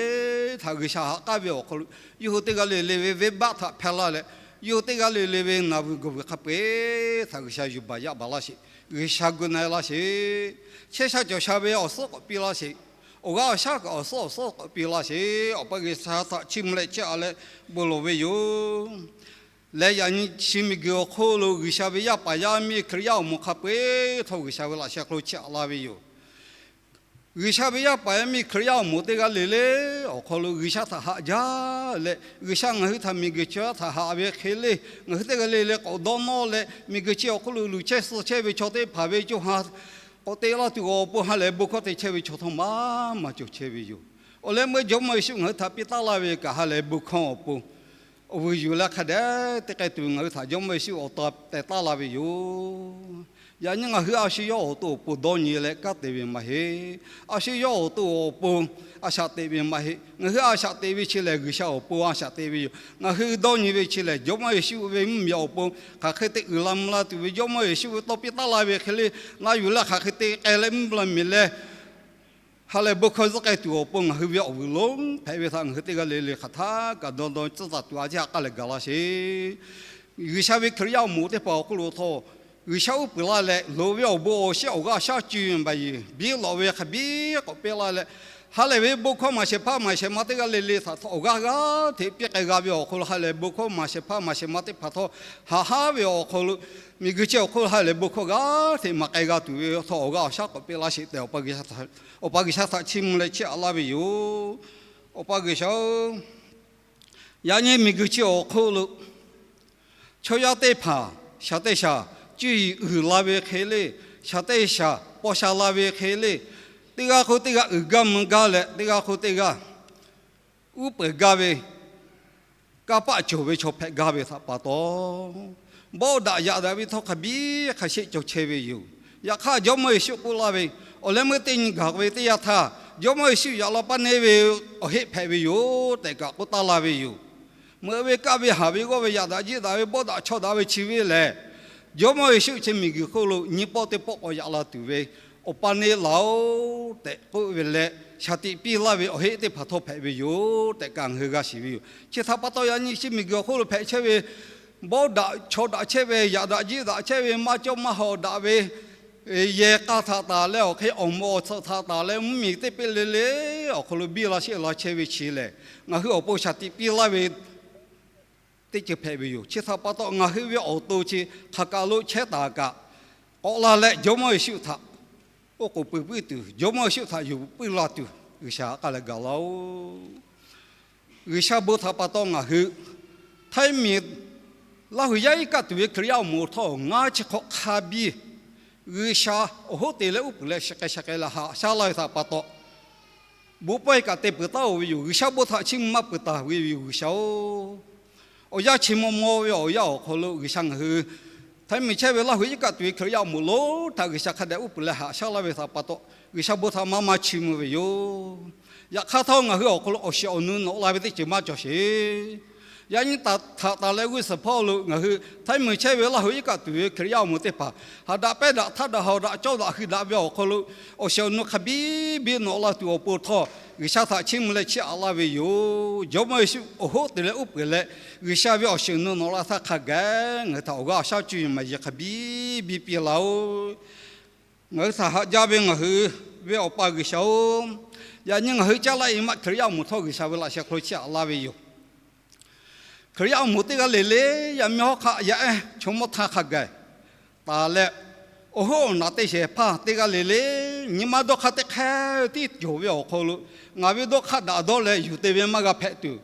htaꞈ G'uiˬsha haꞈ k'aˉ ve awˬ hk'aw lo, yawˇ hui teˇ g'aˇ le le ve venˇbaˆ htaꞈ hpehˇ laˇ leh, yawˇ hui teˇ g'aˇ le le ve naˬ vuiˬ gawˬ vuiˬ hk'a peu-eˬ htaꞈ G'uiˬsha yuˬ baˬ yaˇ baˬ laˇ sheˍ. G'uiˬsha gu na-e laˇ sheˍ. Chehˇ sha cawˬ sha ve awˬ suhˉ k'awꞈ piˇ laˇ sheˍ. Awˬ g'aˇ awˬ shaˉ kaꞈ awˬ suhˉ awˬ suhˉ k'awꞈ piˇ laˇ sheˍ. Awˬ pa G'uiˬsha htaꞈ chiˇ mvuh leh chiˇ aꞈ leh bon lawˬ ve yoˬ. Leh yaꞈ nyi chi miˬguiˬ awˬ hk'oˆ lo G'uiˬsha ve yaˇ paˍ yaˇ miˇ Hkriꞈ yaˇ awˬ moˍ hk'a peu-eˬ htawˇ G'uiˬsha ve laꞈ sheh hk'aw lo chiˇ aꞈ laˇ ve yoˬ. G'uiˬsha ve yaˇ paˍ yaˇ miˇ Hkriꞈ yaˇ awˬ moˍ teˇ g'aˇ le le awˬ hk'aw lo G'uiˬsha htaꞈ haꞈ jaˇ leh, G'uiˬsha ngaˬ hui htaꞈ miˬguiˬ chaw yaˇ htaꞈ haꞈ ve hk'e le, ngaˬ hui teˇ g'aˇ le le k'awꞈ dawˇ nawˇ leh, miˬguiˬ chi awˬ hk'oˆ lo luˬ chehˇ suh chehˇ ve chaw teˇ hpaˍ ve co ha k'awꞈ te laˇ tuˬ awˬ pon ha lehˬ bon hkawˇ te chehˇ ve chaw htawˇ maˇ maˇ cawˬ chehˇ ve yoˬ. Awˬ leh meuˇ Jawˇmawˇ Yeˍsuˆ ngaˬ hui htaꞈ piˇ taˉ laˇ ve kaꞈ ha lehˬ bon hkawˇ awˬ pon awˬ vuiˬ yuˬ leh hk'a dehꞈ teˇ k'ai tuˬ ngaˬ hui htaꞈ Jawˇmawˇ Yeˍsuˆ awˬ ta teh taˉ laˇ ve yoˬ. Yaꞈ nyi ngaˬ hui a shu yawˇ awˬ to awˬ pon dawˇ nyi leh kanˉ te ve maˇ heˆ. A shu yawˇ awˬ to awˬ pon a shaꞈ teꞈ ve maˇ heˆ. Ngaˬ hui a shaꞈ teꞈ ve chi lehˬ, G'uiˬsha awˬ pon a shaꞈ teꞈ ve yoˬ. Ngaˬ hui dawˇ nyi ve chi lehˬ, Jawˇmawˇ Yeˍsuˆ ve mvuhˇmiˬ awˬ pon hk'aˬ hk'e te uiˍ la mvuh la tuˬ ve, Jawˇmawˇ Yeˍsuˆ ve tawˇ piˇ taˉ la ve hk'e le, na yuˬ leh hk'aˬ hk'e te k'ai leh mvuhˇ la miˬ leh, ha lehˬ bon hkawˇ zuhˆ k'ai tuˬ awˬ pon ngaˬ hui ve awˬ vuiˬ lonˉ hpehꞈ ve htaꞈ ngaˬ hui teˇ g'aˇ le le hk'aˬ htaˇ kaꞈ dawˇ dawˇ tcuhˉ taˍ tuˬ a ciˉ ha k'aˉ leh gaˬ laˇ sheˍ. G'uiˬsha ve Hkriꞈ yaˇ awˬ moˍ teˇ hpaˍ awˬ hk'oˆ lo htawˇ, G'uiˬsha uˉ peunˍ laˇ leh, loˍ ve awˬ bon awˬ shinˉ awˬ g'aˇ shaˉ cuˇ yiˍ maˍ yiˍ biˇ lawꞈ ve hk'a biˇ k'awꞈ peˆ laˇ leh, ha lehˬ ve bon hkawˇ maˍ shehˍ hpaˇ maˍ shehˍ ma teˇ g'aˇ le le htaꞈ htawˇ awˬ g'aˇ g'aˇ hteꞈ piˇ k'ai g'a ve awˬ hk'aw lo, ha lehˬ bon hkawˇ maˍ shehˍ hpaˇ maˍ shehˍ ma teˇ hpaˍ htawˇ, haꞈ haˉ ve awˬ hk'aw lo, miˬguiˬ chi awˬ hk'oˆ lo ha lehˬ bon hkawˇ g'aˇ hteꞈ maˍ k'ai g'a tuˬ ve htawˇ awˬ g'aˇ awˬ shaˉ k'awꞈ peˆ laˇ sheˍ tehꞈ, Awˬ pa G'uiˬsha htaꞈ chiˇ mvuh leh chiˇ aꞈ laˇ ve yoˬ. Awˬ pa G'uiˬsha-oˬ, yaꞈ nyi miˬguiˬ chi awˬ hk'oˆ lo chaw yaˇ teˇ hpaˍ shaˍ teˇ shaˍ cuˇ yiˍ uiˍ la ve hk'e le, shaˍ teˇ shaˍ paw sha la ve hk'e le, teˇ g'aˇ hk'oˆ teˇ g'aˇ uiˍ gaˇ mvuh gaˇ leh, teˇ g'aˇ hk'oˆ teˇ g'aˇ uˉ peunˍ gaˇ ve, kanˇ paˆ cawˬ ve chaw hpehꞈ gaˇ ve htaꞈ pa taw, bawˆ daꞈ yaꞈ daꞈ ve htawˇ hk'a biˇ hk'a sheˆ cawˬ chehˇ ve yoˬ. Yaꞈ hk'aˇ, Jawˇmawˇ Yeˍsuˆ k'oˆ laˇ ve, awˬ leh meuˇ teˇ nyi gaˬ ve teˇ yanˇ htaˇ, Jawˇmawˇ Yeˍsuˆ yaꞈ la paˇ neˇ ve awˬ heˆ hpehꞈ ve yoˬ tehꞈ kaꞈ k'oˆ taˉ laˇ ve yoˬ. Meuꞈ ve kaˆ ve haˍ ve g'awˇ ve yaꞈ daꞈ jiˆ daꞈ ve bawˆ daꞈ chawˇ daꞈ ve chi ve lehˬ, Jawˇmawˇ Yeˍsuˆ chi miˬguiˬ hk'oˆ lo nyi pawˆ teˇ pawˆ k'awꞈ yaꞈ la tuˬ ve, Awˬ pa neˇ laˬ-oˬ tehꞈ k'oˆ ve leh, shaˍ tiꞈ piˇ laˇ ve awˬ heˆ teˇ hpaˍ htawˇ hpehꞈ ve yoˬ tehꞈ kaꞈ ngaˬ hui g'a shiˍ ve yoˬ. Chi htaꞈ pa taw, yaꞈ nyi chi miˬguiˬ awˬ hk'oˆ lo hpehꞈ chehˇ ve, bawˆ daꞈ chawˇ daꞈ chehˇ ve, yaꞈ daꞈ jiˆ daꞈ chehˇ ve, maˇ cawˇ maˇ hawˍ daꞈ ve, yehˬ k'a htaꞈ taˍ leh awˬ hk'e awˬ moˍ awˬ tsuhꞈ htaꞈ taˍ leh mvuhˇmiˬ teˇ peˆ le le awˬ hk'aw lo biˇ la sheˆ la chehˇ ve chi lehˬ, ngaˬ hui awˬ pon shaˍ tiꞈ piˇ laˇ ve teˇ ceuˬ hpehꞈ ve yoˬ. Chi htaꞈ pa taw, ngaˬ hui ve awˬ to chi hk'aˬ kaˬ lo chehˇ taˍ kaꞈ, k'awꞈ la leh Jawˇmawˇ Yeˍsuˆ htaꞈ oˉ k'oˍ pui puiˉ tuˬ, Jawˇmawˇ Yeˍsuˆ htaꞈ yuˬ puiˉ la tuˬ, G'uiˬsha k'aˉ leh gaˬ laˇ-oˬ. G'uiˬsha bon htaꞈ pa taw ngaˬ hui Htaiˇ miˬ Laˇ huˍ yaˇ iˉ kaˆ tuˬ ve Hkriꞈ yaˇ awˬ moˍ htawˇ, ngaˇ chi hk'awꞈ hk'a biˇ G'uiˬsha awˬ hoˉ te leh uˉ peunˍ leh shiˍ k'ai sha k'ai leh haꞈ shaˉ laˇ ve htaꞈ pa taw, bon pawehˇ kaꞈ te peuˬ taˉ-oˬ ve yoˬ. G'uiˬsha bon htaꞈ chiˇ mvuh maˇ peuˬ taˍ ve yoˬ. G'uiˬsha-oˬ, awˬ yanˇ chi maw maw ve awˬ yanˇ awˬ hk'aw lo G'uiˬsha ngaˬ hui Htaiˇ miˬ chehˇ ve Laˇ huˍ iˉ kaˆ tuˬ ve Hkriꞈ yaˇ awˬ moˍ lonˉ htaꞈ G'uiˬsha hk'a dehꞈ uˉ peunˍ leh haꞈ shaˉ laˇ ve htaꞈ pa taw, G'uiˬsha bon htaꞈ maˇ maˇ chiˇ mvuh ve yoˬ. Yaꞈ hk'aˇ htawˇ, ngaˬ hui awˬ hk'aw lo awˬ shiˍ awˬ nu nawꞈ la ve teˇ ceuˬ maˇ cawˬ sheˍ. Yaꞈ nyi htaꞈ taˍ leh g'uˇ suhˍ hpawˇ lo ngaˬ hui Htaiˇ miˬ chehˇ ve Laˇ huˍ iˉ kaˆ tuˬ ve Hkriꞈ yaˇ awˬ moˍ teˇ hpaˍ, haꞈ daꞈ pehnˇ daꞈ htaˇ daꞈ haw daꞈ cawˇ daꞈ hui daꞈ ve awˬ hk'aw lo, awˬ shiˍ awˬ nu hk'a biˇ biˇ nawꞈ la tuˬ awˬ pon htawˇ, G'uiˬsha htaꞈ chiˇ mvuh leh chiˇ aꞈ laˇ ve yoˬ. Jawˇmawˇ Yeˍsuˆ awˬ hoˉ te leh uˉ peunˍ leh, G'uiˬsha ve awˬ shiˍ awˬ nu nawꞈ la htaˇ hk'a gaˬ ngaˬ hui htaꞈ awˬ g'aˇ awˬ shaˉ cuˇ yiˍ maˍ yiˍ hk'a biˇ biˇ piˇ laˇ-oˬ. Ngaˬ hui htaꞈ haꞈ jaˇ ve ngaˬ hui ve Awˬ pa G'uiˬsha-oˬ, yaꞈ nyi ngaˬ hui caˇ laˇ-e maˆ Hkriꞈ yaˇ awˬ moˍ htawˇ G'uiˬsha ve laꞈ sheh hk'aw lo chiˇ aꞈ laˇ ve yoˬ. Hkriꞈ yaˇ awˬ moˍ teˇ g'aˇ le le yaꞈ miˇ hawˉ hk'aˆ yaꞈ ehˉ chaw mawˇ htaˇ hk'a gaˬ taˍ leh, awˬ hoˉ awˬ naꞈ teˇ shehˍ hpaˇ teˇ g'aˇ le le nyi ma dawˇ hk'aˇ teˇ hk'aˇ tiˉ cawˬ ve awˬ hk'aw lo, ngaˬ ve dawˇ hk'aˇ daꞈ dawˇ leh yuˬ te ve maˇ g'a hpehꞈ tuˬ,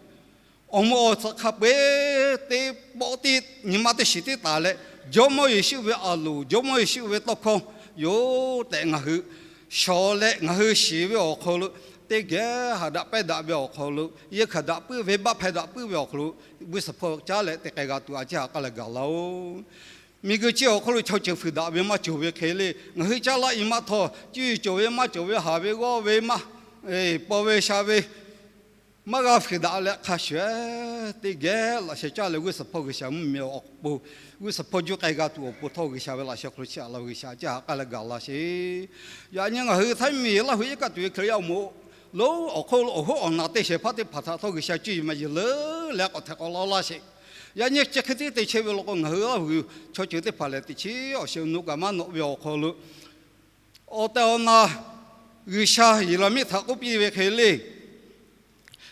awˬ moˍ awˬ tsuhꞈ hk'a peu-eˬ teˇ pawˆ tiˉ nyi ma teˇ shiˍ tiˉ taˍ leh, Jawˇmawˇ Yeˍsuˆ ve a loˍ, Jawˇmawˇ Yeˍsuˆ ve tawˇ hkawˇ yoˬ tehꞈ ngaˬ hui shawˍ leh ngaˬ hui shiˍ ve awˬ hk'aw lo, teˇ geh haꞈ daꞈ pehnˇ daꞈ ve awˬ hk'aw lo, yeˇ hkanˍ daꞈ puiˉ, venˇbaˆ hpehˇ daꞈ puiˉ ve awˬ hk'aw lo, g'uˇ suhˍ hpawˇ caˉ leh te k'ai g'a tuˬ a ciˉ ha k'aˉ leh gaˬ laˇ-oˬ. Miˬguiˬ chi awˬ hk'aw lo chaw ceuˬ fuiˍ daꞈ ve maˇ cawˬ ve hk'e le, ngaˬ hui caˇ laˇ-e maˆ htawˇ, cuˇ yiˍ cawˬ ve maˇ cawˬ ve, haˍ ve g'awˇ ve maˇ paw ve sha ve maˇ g'a fuiˍ daꞈ leh hk'a shuˍ-eˬ teˇ geh laꞈ sheh caˇ leh g'uˇ suhˍ hpawˇ G'uiˬsha mvuhˇmiˬ awˬ pon, g'uˇ suhˍ hpawˇ juˇ k'ai g'a tuˬ awˬ pon htawˇ G'uiˬsha ve laꞈ sheh hk'aw lo chiˇ aꞈ laˇ ve G'uiˬsha a ciˉ ha k'aˉ leh gaˬ laˇ sheˍ. Yaꞈ nyi ngaˬ hui Htaiˇ miˬ Laˇ huˍ iˉ kaˆ tuˬ ve Hkriꞈ yaˇ awˬ moˍ lonˉ awˬ hk'oˆ lo awˬ hoˉ awˬ naꞈ teˇ shehˍ hpaˇ teˇ hpaˍ htaꞈ htawˇ G'uiˬsha cuˇ yiˍ maˍ yiˍ leuˉ leh k'awꞈ hteꞈ k'awꞈ laˇ laˇ sheˍ. Yaꞈ nyi chi hk'e tiˉ te chehˇ ve law k'o, ngaˬ hui Laˇ huˍ chaw ceuˬ teˇ hpaˍ lehˬ teˇ chiˉ awˬ shiˍ awˬ nu kaꞈ maˇ nawꞈ ve awˬ hk'aw lo, awˬ tehˬ awˬ na G'uiˬsha Yeˍraˍmiˆ htaꞈ k'oˆ piˇ ve hk'e le,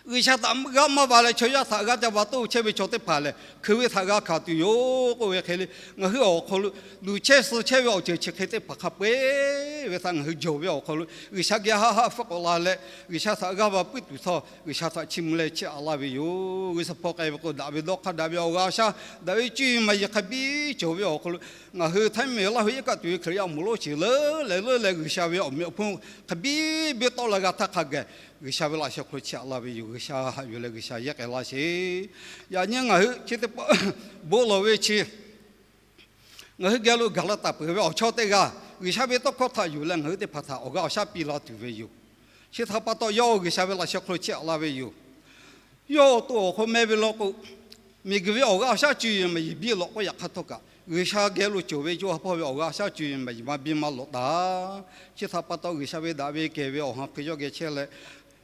G'uiˬsha htaꞈ g'aˇ maˇ va leh chaw yaˇ htaꞈ g'aˇ ca va toˇ chehˇ ve chaw teˇ hpaˍ lehˬ, hkui ve htaꞈ g'a hkanˍ tuˬ yoˬ k'oˆ ve hk'e le, ngaˬ hui awˬ hk'aw lo luˬ chehˇ suh chehˇ ve awˬ ceuˬ chi hk'e teˇ hpaˍ hk'a peu-eˬ ve htaꞈ ngaˬ hui jawˬ ve awˬ hk'aw lo, G'uiˬsha geh haˆ haˆ hpfuhˆ k'awꞈ la leh, G'uiˬsha htaꞈ g'aˇ va puiˉ tuˬ htawˇ G'uiˬsha htaꞈ chiˇ mvuh leh chiˇ aꞈ laˇ ve yoˬ. G'uˇ suhˍ hpawˇ k'ai ve k'o, daꞈ ve dawˇ hk'aˇ, daꞈ ve awˬ g'aˇ awˬ shaˉ, daꞈ ve cuˇ yiˍ maˍ yiˍ hk'a biˇ cawˬ ve awˬ hk'aw lo, ngaˬ hui Htaiˇ miˬ Laˇ huˍ iˉ kaˆ tuˬ ve Hkriꞈ yaˇ awˬ moˍ lonˉ chi leuˉ leh leuˉ leh G'uiˬsha ve awˬ meꞈ awˬ hponˇ hk'a biˇ biˇ tawˆ la g'a htaˇ hk'a gaˬ, G'uiˬsha ve laꞈ sheh hk'aw lo chiˇ aꞈ laˇ ve yoˬ. G'uiˬsha haꞈ yuˬ leh G'uiˬsha yehˇ k'ai laˇ sheˍ. Yaꞈ nyi ngaˬ hui chi teˇ pawˆ bon lawˬ ve chi Ngaˬ hui geh lo gaˬ la taˍ peuˬ ve awˬ chawˇ teˇ g'aˇ G'uiˬsha ve tawˇ hkawˇ htaꞈ yuˬ leh ngaˬ hui teˇ hpaˍ htaꞈ awˬ g'aˇ awˬ shaˉ piˇ la tuˬ ve yoˬ. Chi htaꞈ pa taw, yawˇ G'uiˬsha ve laꞈ sheh hk'aw lo chiˇ aꞈ la ve yoˬ. Yawˇ awˬ to awˬ hk'aw meh ve law k'o, miˬguiˬ ve awˬ g'aˇ awˬ shaˉ cuˇ yiˍ maˬ yiˍ biˇ lawꞈ k'oˆ yaꞈ hk'aˇ htawˇ kaꞈ, G'uiˬsha geh lo cawˬ ve co ha hpawˇ ve awˬ g'aˇ awˬ shaˉ cuˇ yiˍ maˬ yiˍ maˇ biˇ maˇ lawꞈ taˍ. Chi htaꞈ pa taw, G'uiˬsha ve daꞈ ve kehˬ ve awˬ ha hk'e yawˇ geh chehˇ leh,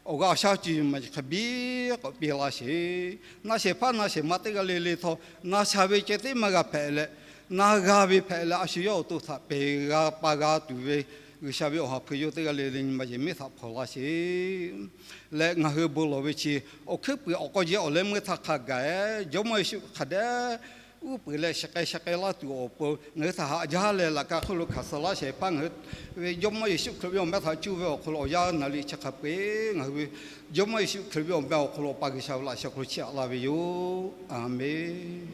awˬ g'aˇ awˬ shaˉ cuˇ yiˍ maˬ yiˍ hk'a biˇ k'awꞈ piˇ laˇ sheˍ. Na shehˍ hpaˇ na shehˍ ma teˇ g'aˇ le le htawˇ, na sha ve ceh tiˉ maˇ g'a hpehꞈ leh, na g'a ve hpehꞈ leh, a shu yawˇ awˬ to htaꞈ peˬ g'a pa g'a tuˬ ve G'uiˬsha ve awˬ ha hk'e yawˇ teˇ g'aˇ le le nyi ma yehˬ miˉ htaꞈ hpawnˬ laˇ sheˍ. Leh ngaˬ hui bon lawˬ ve chi awˬ hkuiˉ puiˍ awˬ k'aw jeˬ awˬ leh meuˇ htaˇ hk'a gaˬ, Jawˇmawˇ Yeˍsuˆ hk'a dehꞈ uˉ peunˍ leh shiˍ k'ai sha k'ai laˇ tuˬ awˬ pon ngaˬ hui htaꞈ haꞈ jaˇ leh laꞈ ka hk'oˆ lo hkanˍ suh laˇ shehˍ hpaˇ ngaˬ hui ve Jawˇmawˇ Yeˍsuˆ Hkriꞈ ve awˬ meh htaꞈ cuˇ ve awˬ hk'aw lo awˬ yanˇ naˍ riˍ chi hk'a peu-eˬ ngaˬ hui ve Jawˇmawˇ Yeˍsuˆ Hkriꞈ ve awˬ meh awˬ hk'aw lo Awˬ pa G'uiˬsha ve laꞈ sheh hk'aw lo chiˇ aꞈ la ve yoˬ. Aˍmenˍ.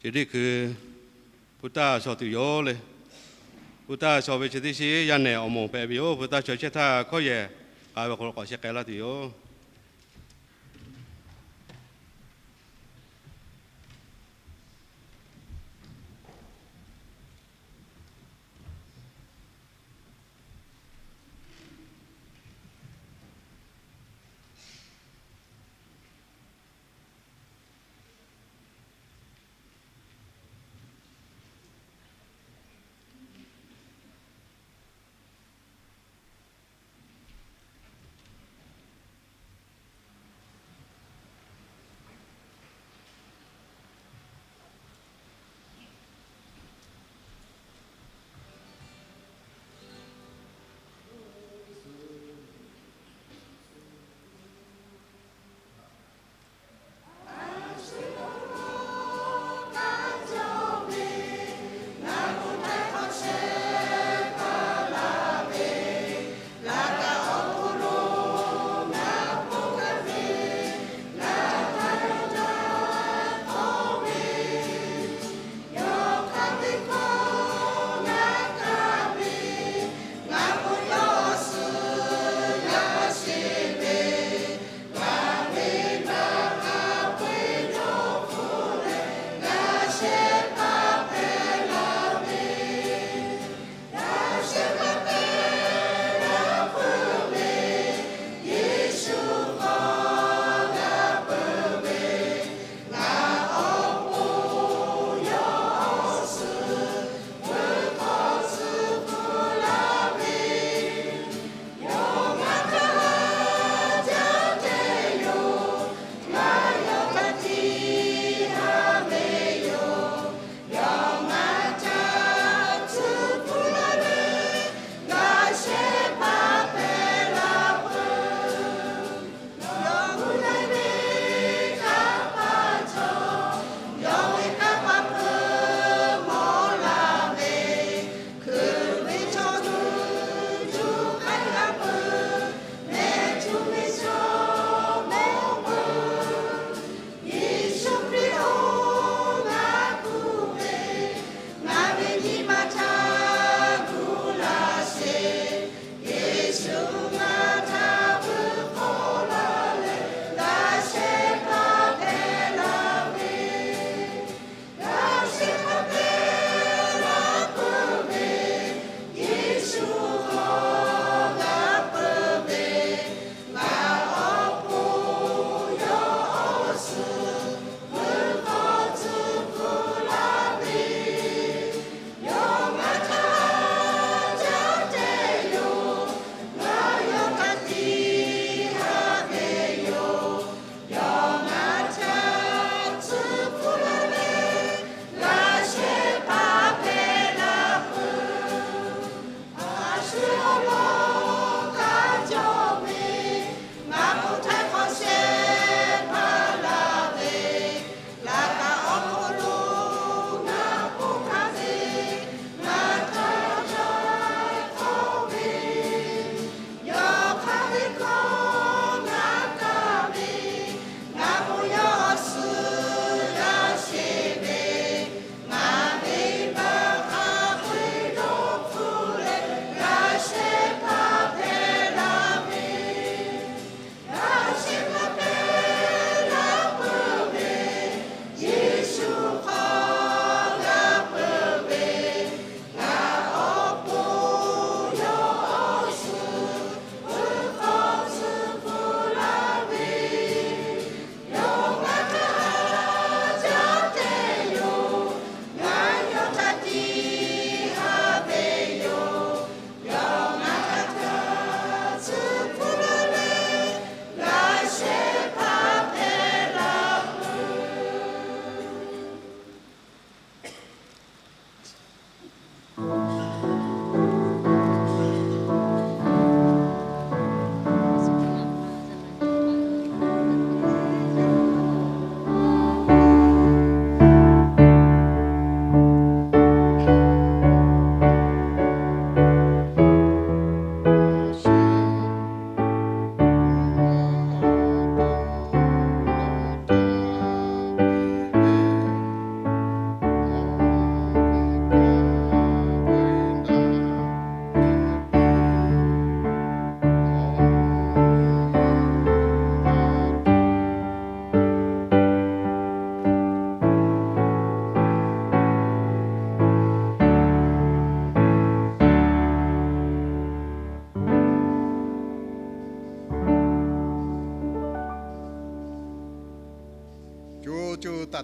Chi teˇ hkui hpu taˇ shaw tuˬ yoˬ le. Hpu taˇ shaw ve chi teˇ shiˉ yaˇ nehˬ awˬ moˍ hpehꞈ ve yoˬ. Hpu taˇ shaw chehˇ htaˇ hkawˉ yehˬ k'a ve awˬ hk'aw lo k'awꞈ sheh k'ai laˇ tuˬ yoˬ.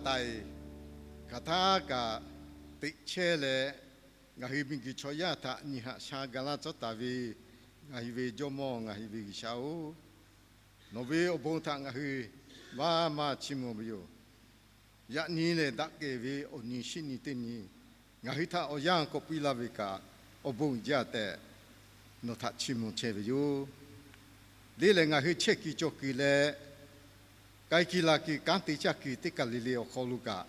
taˍ-e. Hk'aˬ htaˇ kaꞈ teꞈ chehˇ leh, ngaˬ hui miˬguiˬ chaw yaˇ htaꞈ nyi haꞈ sha ga laˇ cawˇ taˍ ve ngaˬ hui ve Jawˇmawˇ, ngaˬ hui ve G'uiˬsha-oˬ, nawˬ ve awˬ bon htaꞈ ngaˬ hui maˇ maˇ chiˇ mvuh ve yoˬ. Yaꞈ nyi lehˬ, daꞈ kehˬ ve awˬ nyi shinˉ nyi teˇ nyi ngaˬ hui htaꞈ awˬ yanˇ k'awꞈ piˇ laˇ ve kaꞈ, awˬ bon jaˇ tehꞈ nawˬ htaꞈ chiˇ mvuh chehˇ ve yoˬ. Deˇ lehˬ, ngaˬ hui chehˇ kuiˬ cawˬ kuiˬ leh k'ai kuiˬ laˬ kuiˬ kanˉ te caˇ kuiˬ teˇ kaˬ le le awˬ hk'aw lo kaꞈ,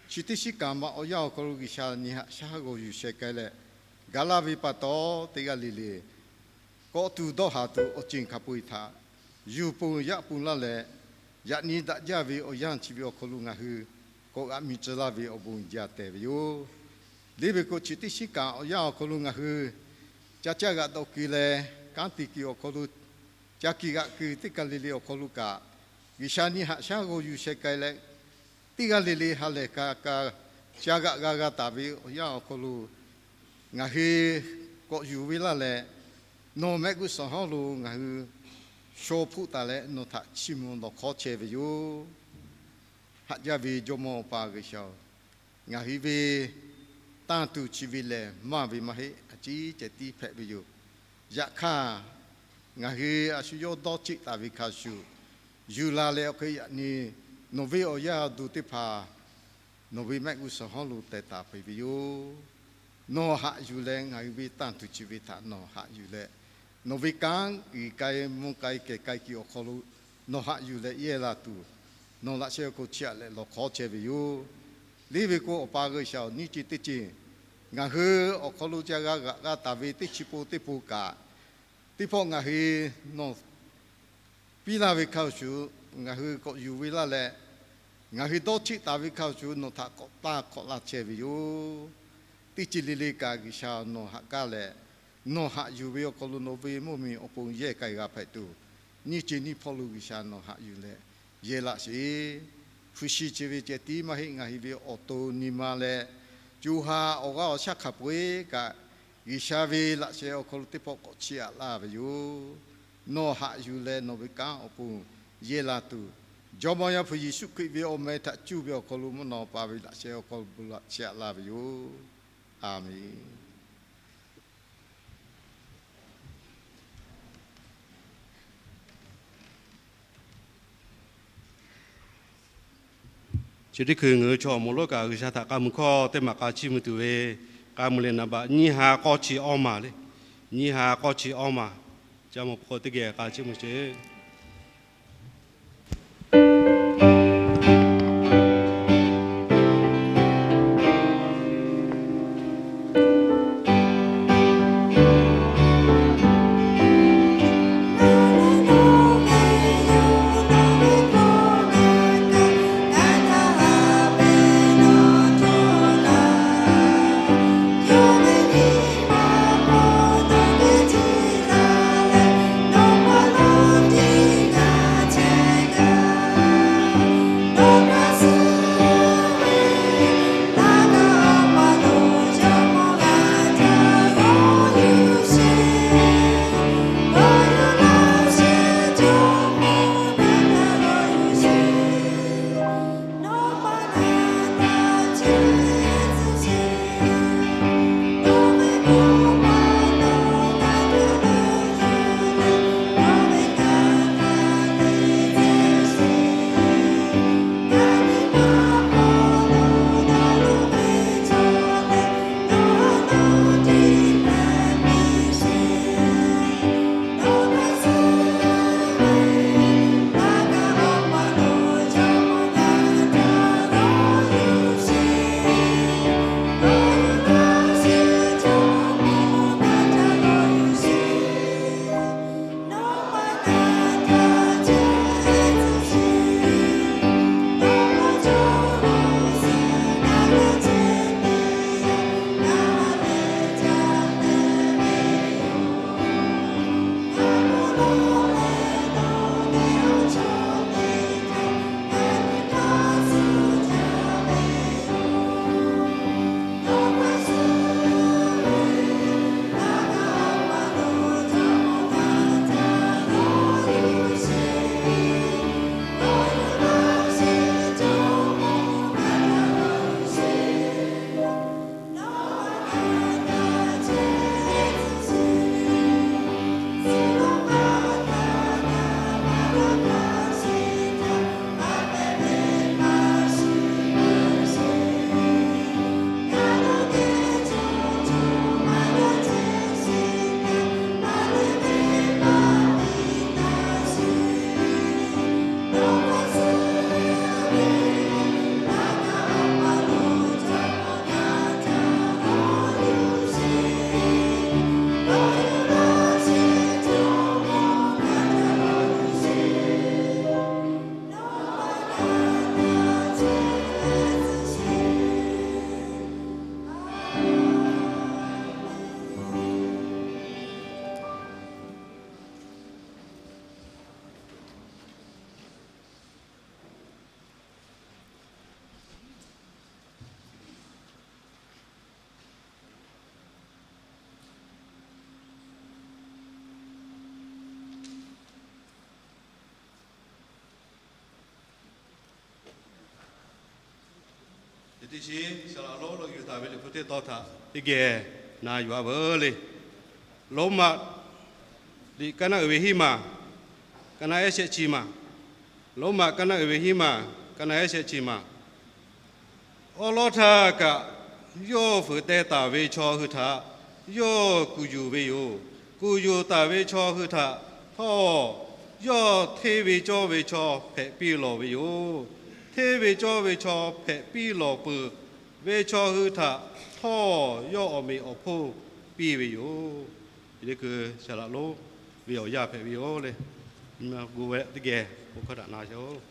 chi teˇ shinˉ kaꞈ maꞈ awˬ yanˇ awˬ hk'aw lo G'uiˬsha nyi haꞈ shaˉ g'awˬ yuˬ sheh k'ai leh, gaˬ laˇ ve pa taw, teˇ g'aˇ le le k'awꞈ tuˬ dawˇ haˍ tuˬ awˬ ceuˬ hk'a peu-eˬ htaꞈ yuˬ pon yaꞈ pon laˇ leh, yaꞈ nyi daꞈ jaˇ ve awˬ yanˇ chi ve awˬ hk'aw lo ngaˬ hui k'awꞈ g'aꞈ mi tcuh laˇ ve awˬ bon jaˇ tehꞈ ve yoˬ. Deˇ ve k'o, chi teˇ shinˉ kaꞈ awˬ yanˇ awˬ hk'aw lo ngaˬ hui ca caˇ g'aꞈ dawꞈ kuiˬ leh kanˉ te kuiˬ awˬ hk'aw lo, ca kuiˬ g'aꞈ kuiˬ teˇ kaˬ le le awˬ hk'aw lo kaꞈ, G'uiˬsha nyi haꞈ shaˉ g'awˬ yuˬ sheh k'ai leh, teˇ g'aˇ le le ha lehˬ ka ka ca g'aꞈ g'a g'a taˍ ve awˬ yanˇ awˬ hk'aw lo ngaˬ hui k'awꞈ yuˬ ve laˇ leh, nawˬ mehˆ g'uˇ suhˍ hawˉ lo ngaˬ hui shaw hpoˆ taˍ leh nawˬ htaꞈ chiˇ mvuh lawˬ hk'awˇ chehˇ ve yoˬ. Haꞈ jaˇ ve Jawˇmawˇ Awˬ pa G'uiˬsha-oˬ, ngaˬ hui ve tanˇ tuˬ chi ve lehˬ maˇ ve maˇ heˆ, a ciˉ ceh tiˉ hpehꞈ ve yoˬ. Yaꞈ hk'aˇ, ngaˬ hui a shu yawˇ dawˇ cheˆ taˍ ve hk'a shuˍ, yuˬ la leh awˬ hk'e yaꞈ nyi nawˬ ve awˬ yaˇ awˬ duˬ teˇ hpaˍ nawˬ ve mehˆ g'uˇ suhˍ hawˉ lo teh taˍ peuˬ ve yoˬ. Nawˬ haꞈ yuˬ leh ngaˬ hui ve tanˇ tuˬ chi ve htaꞈ nawˬ haꞈ yuˬ leh, nawˬ ve kanˉ uiˍ k'ai mvuh k'ai kehˬ k'ai kuiˬ awˬ hk'aw lo nawˬ haꞈ yuˬ leh yehˇ la tuˬ, nawˬ laꞈ sheh awˬ hk'aw lo chiˇ aꞈ leh lawˬ hk'awˇ chehˇ ve yoˬ. Deˇ ve k'o, Awˬ pa G'uiˬsha-oˬ, nyiˇ ceuˬ teˇ ceuˬ ngaˬ hui awˬ hk'aw lo ca g'a g'aꞈ g'a taˍ ve teˇ chi po teˇ po kaꞈ, teˇ pawˆ ngaˬ hui nawˬ piˇ laˇ ve hk'a shuˍ ngaˬ hui k'awꞈ yuˬ ve laˇ leh, ngaˬ hui dawˇ cheˆ taˍ ve hk'a shuˍ nawˬ htaꞈ k'awꞈ taˇ hk'awꞈ laˇ chehˇ ve yoˬ. Teˇ ceuˬ le le kaꞈ G'uiˬsha nawˬ haꞈ kaˇ leh, nawˬ haꞈ yuˬ ve awˬ hk'aw lo nawˬ ve mvuhˇmiˬ awˬ pon yehˇ k'ai g'a hpehꞈ tuˬ, nyiˇ ceuˬ nyiˇ hpawˇ lo G'uiˬsha nawˬ haꞈ yuˬ leh yehˇ laˇ sheˍ. Hpu shi chi ve ceh tiˉ maˇ heˆ, ngaˬ hui ve awˬ to nyi ma leh co ha awˬ g'aˇ awˬ shaˉ hk'a peu-e kaꞈ, G'uiˬsha ve laꞈ sheh awˬ hk'aw lo teˇ pawˆ k'awꞈ chiˇ aꞈ laˇ ve yoˬ. Nawˬ haꞈ yuˬ leh nawˬ ve kanˉ awˬ pon yehˇ la tuˬ, Jawˇmawˇ Yaˇ hpu Yeˍsuˆ Hkriꞈ ve awˬ meh htaꞈ cuˇ ve awˬ hk'aw lo mvuhˇ naw pa ve laꞈ sheh awˬ hk'aw lo bon laꞈ chiˇ aꞈ laˇ ve yoˬ. A menˬ. Chi teˇ hkui ngaˬ hui chaw awˬ moˍ lonˉ kaꞈ G'uiˬsha htaꞈ k'a mui hkawˇ teˇ maˬ k'a chiˇ mvuh tuˬ ve, k'a mui leh naˍ baꞈ nyiˇ ha k'awˇ chi awˇ maˬ le. Nyiˇ ha k'awˇ chi awˇ maˬ. Ca mawˬ hpu k'o teˇ geh k'a chiˇ mvuh sheˍ. Chi saˍ laꞈ lonˉ lo yuˬ taˍ ve Liꞈ hpu teˇ tawn htaꞈ teˇ geh na yuˬ-a veuˬ le. Roˉmaꞈ liꞈ kaˇ naˆ uiˍ ve hiˉ maˬ, kaˇ naˆ ehˉ shehˆ chi maˬ. Roˉmaꞈ kaˇ naˆ uiˍ ve hiˉ maˬ, kaˇ naˆ ehˉ shehˆ chi maˬ. Awˉ lawˉ htaˇ kaꞈ, yawˇ fuiˍ teh taˍ ve chaw hui htaꞈ yawˇ kuˬ yuˬ ve yoˬ. Kuˬ yuˬ taˍ ve chaw hui htaꞈ htawˇ, yawˇ hteˇ ve cawˇ ve chaw hpehꞈ piˇ lawˬ ve yoˬ. Hteˇ ve cawˇ ve chaw hpehꞈ piˇ lawˬ peuˬ ve chaw hui htaꞈ htawˇ, yawˇ awˬ meꞈ awˬ hponˇ piˇ ve yoˬ. Chi teˇ hkui saˍ laꞈ lonˉ ve awˬ yanˇ hpehꞈ ve yoˬ le. Gu wehˆ teˇ geh bon hkawˇ htaꞈ na sheˍ-oˬ.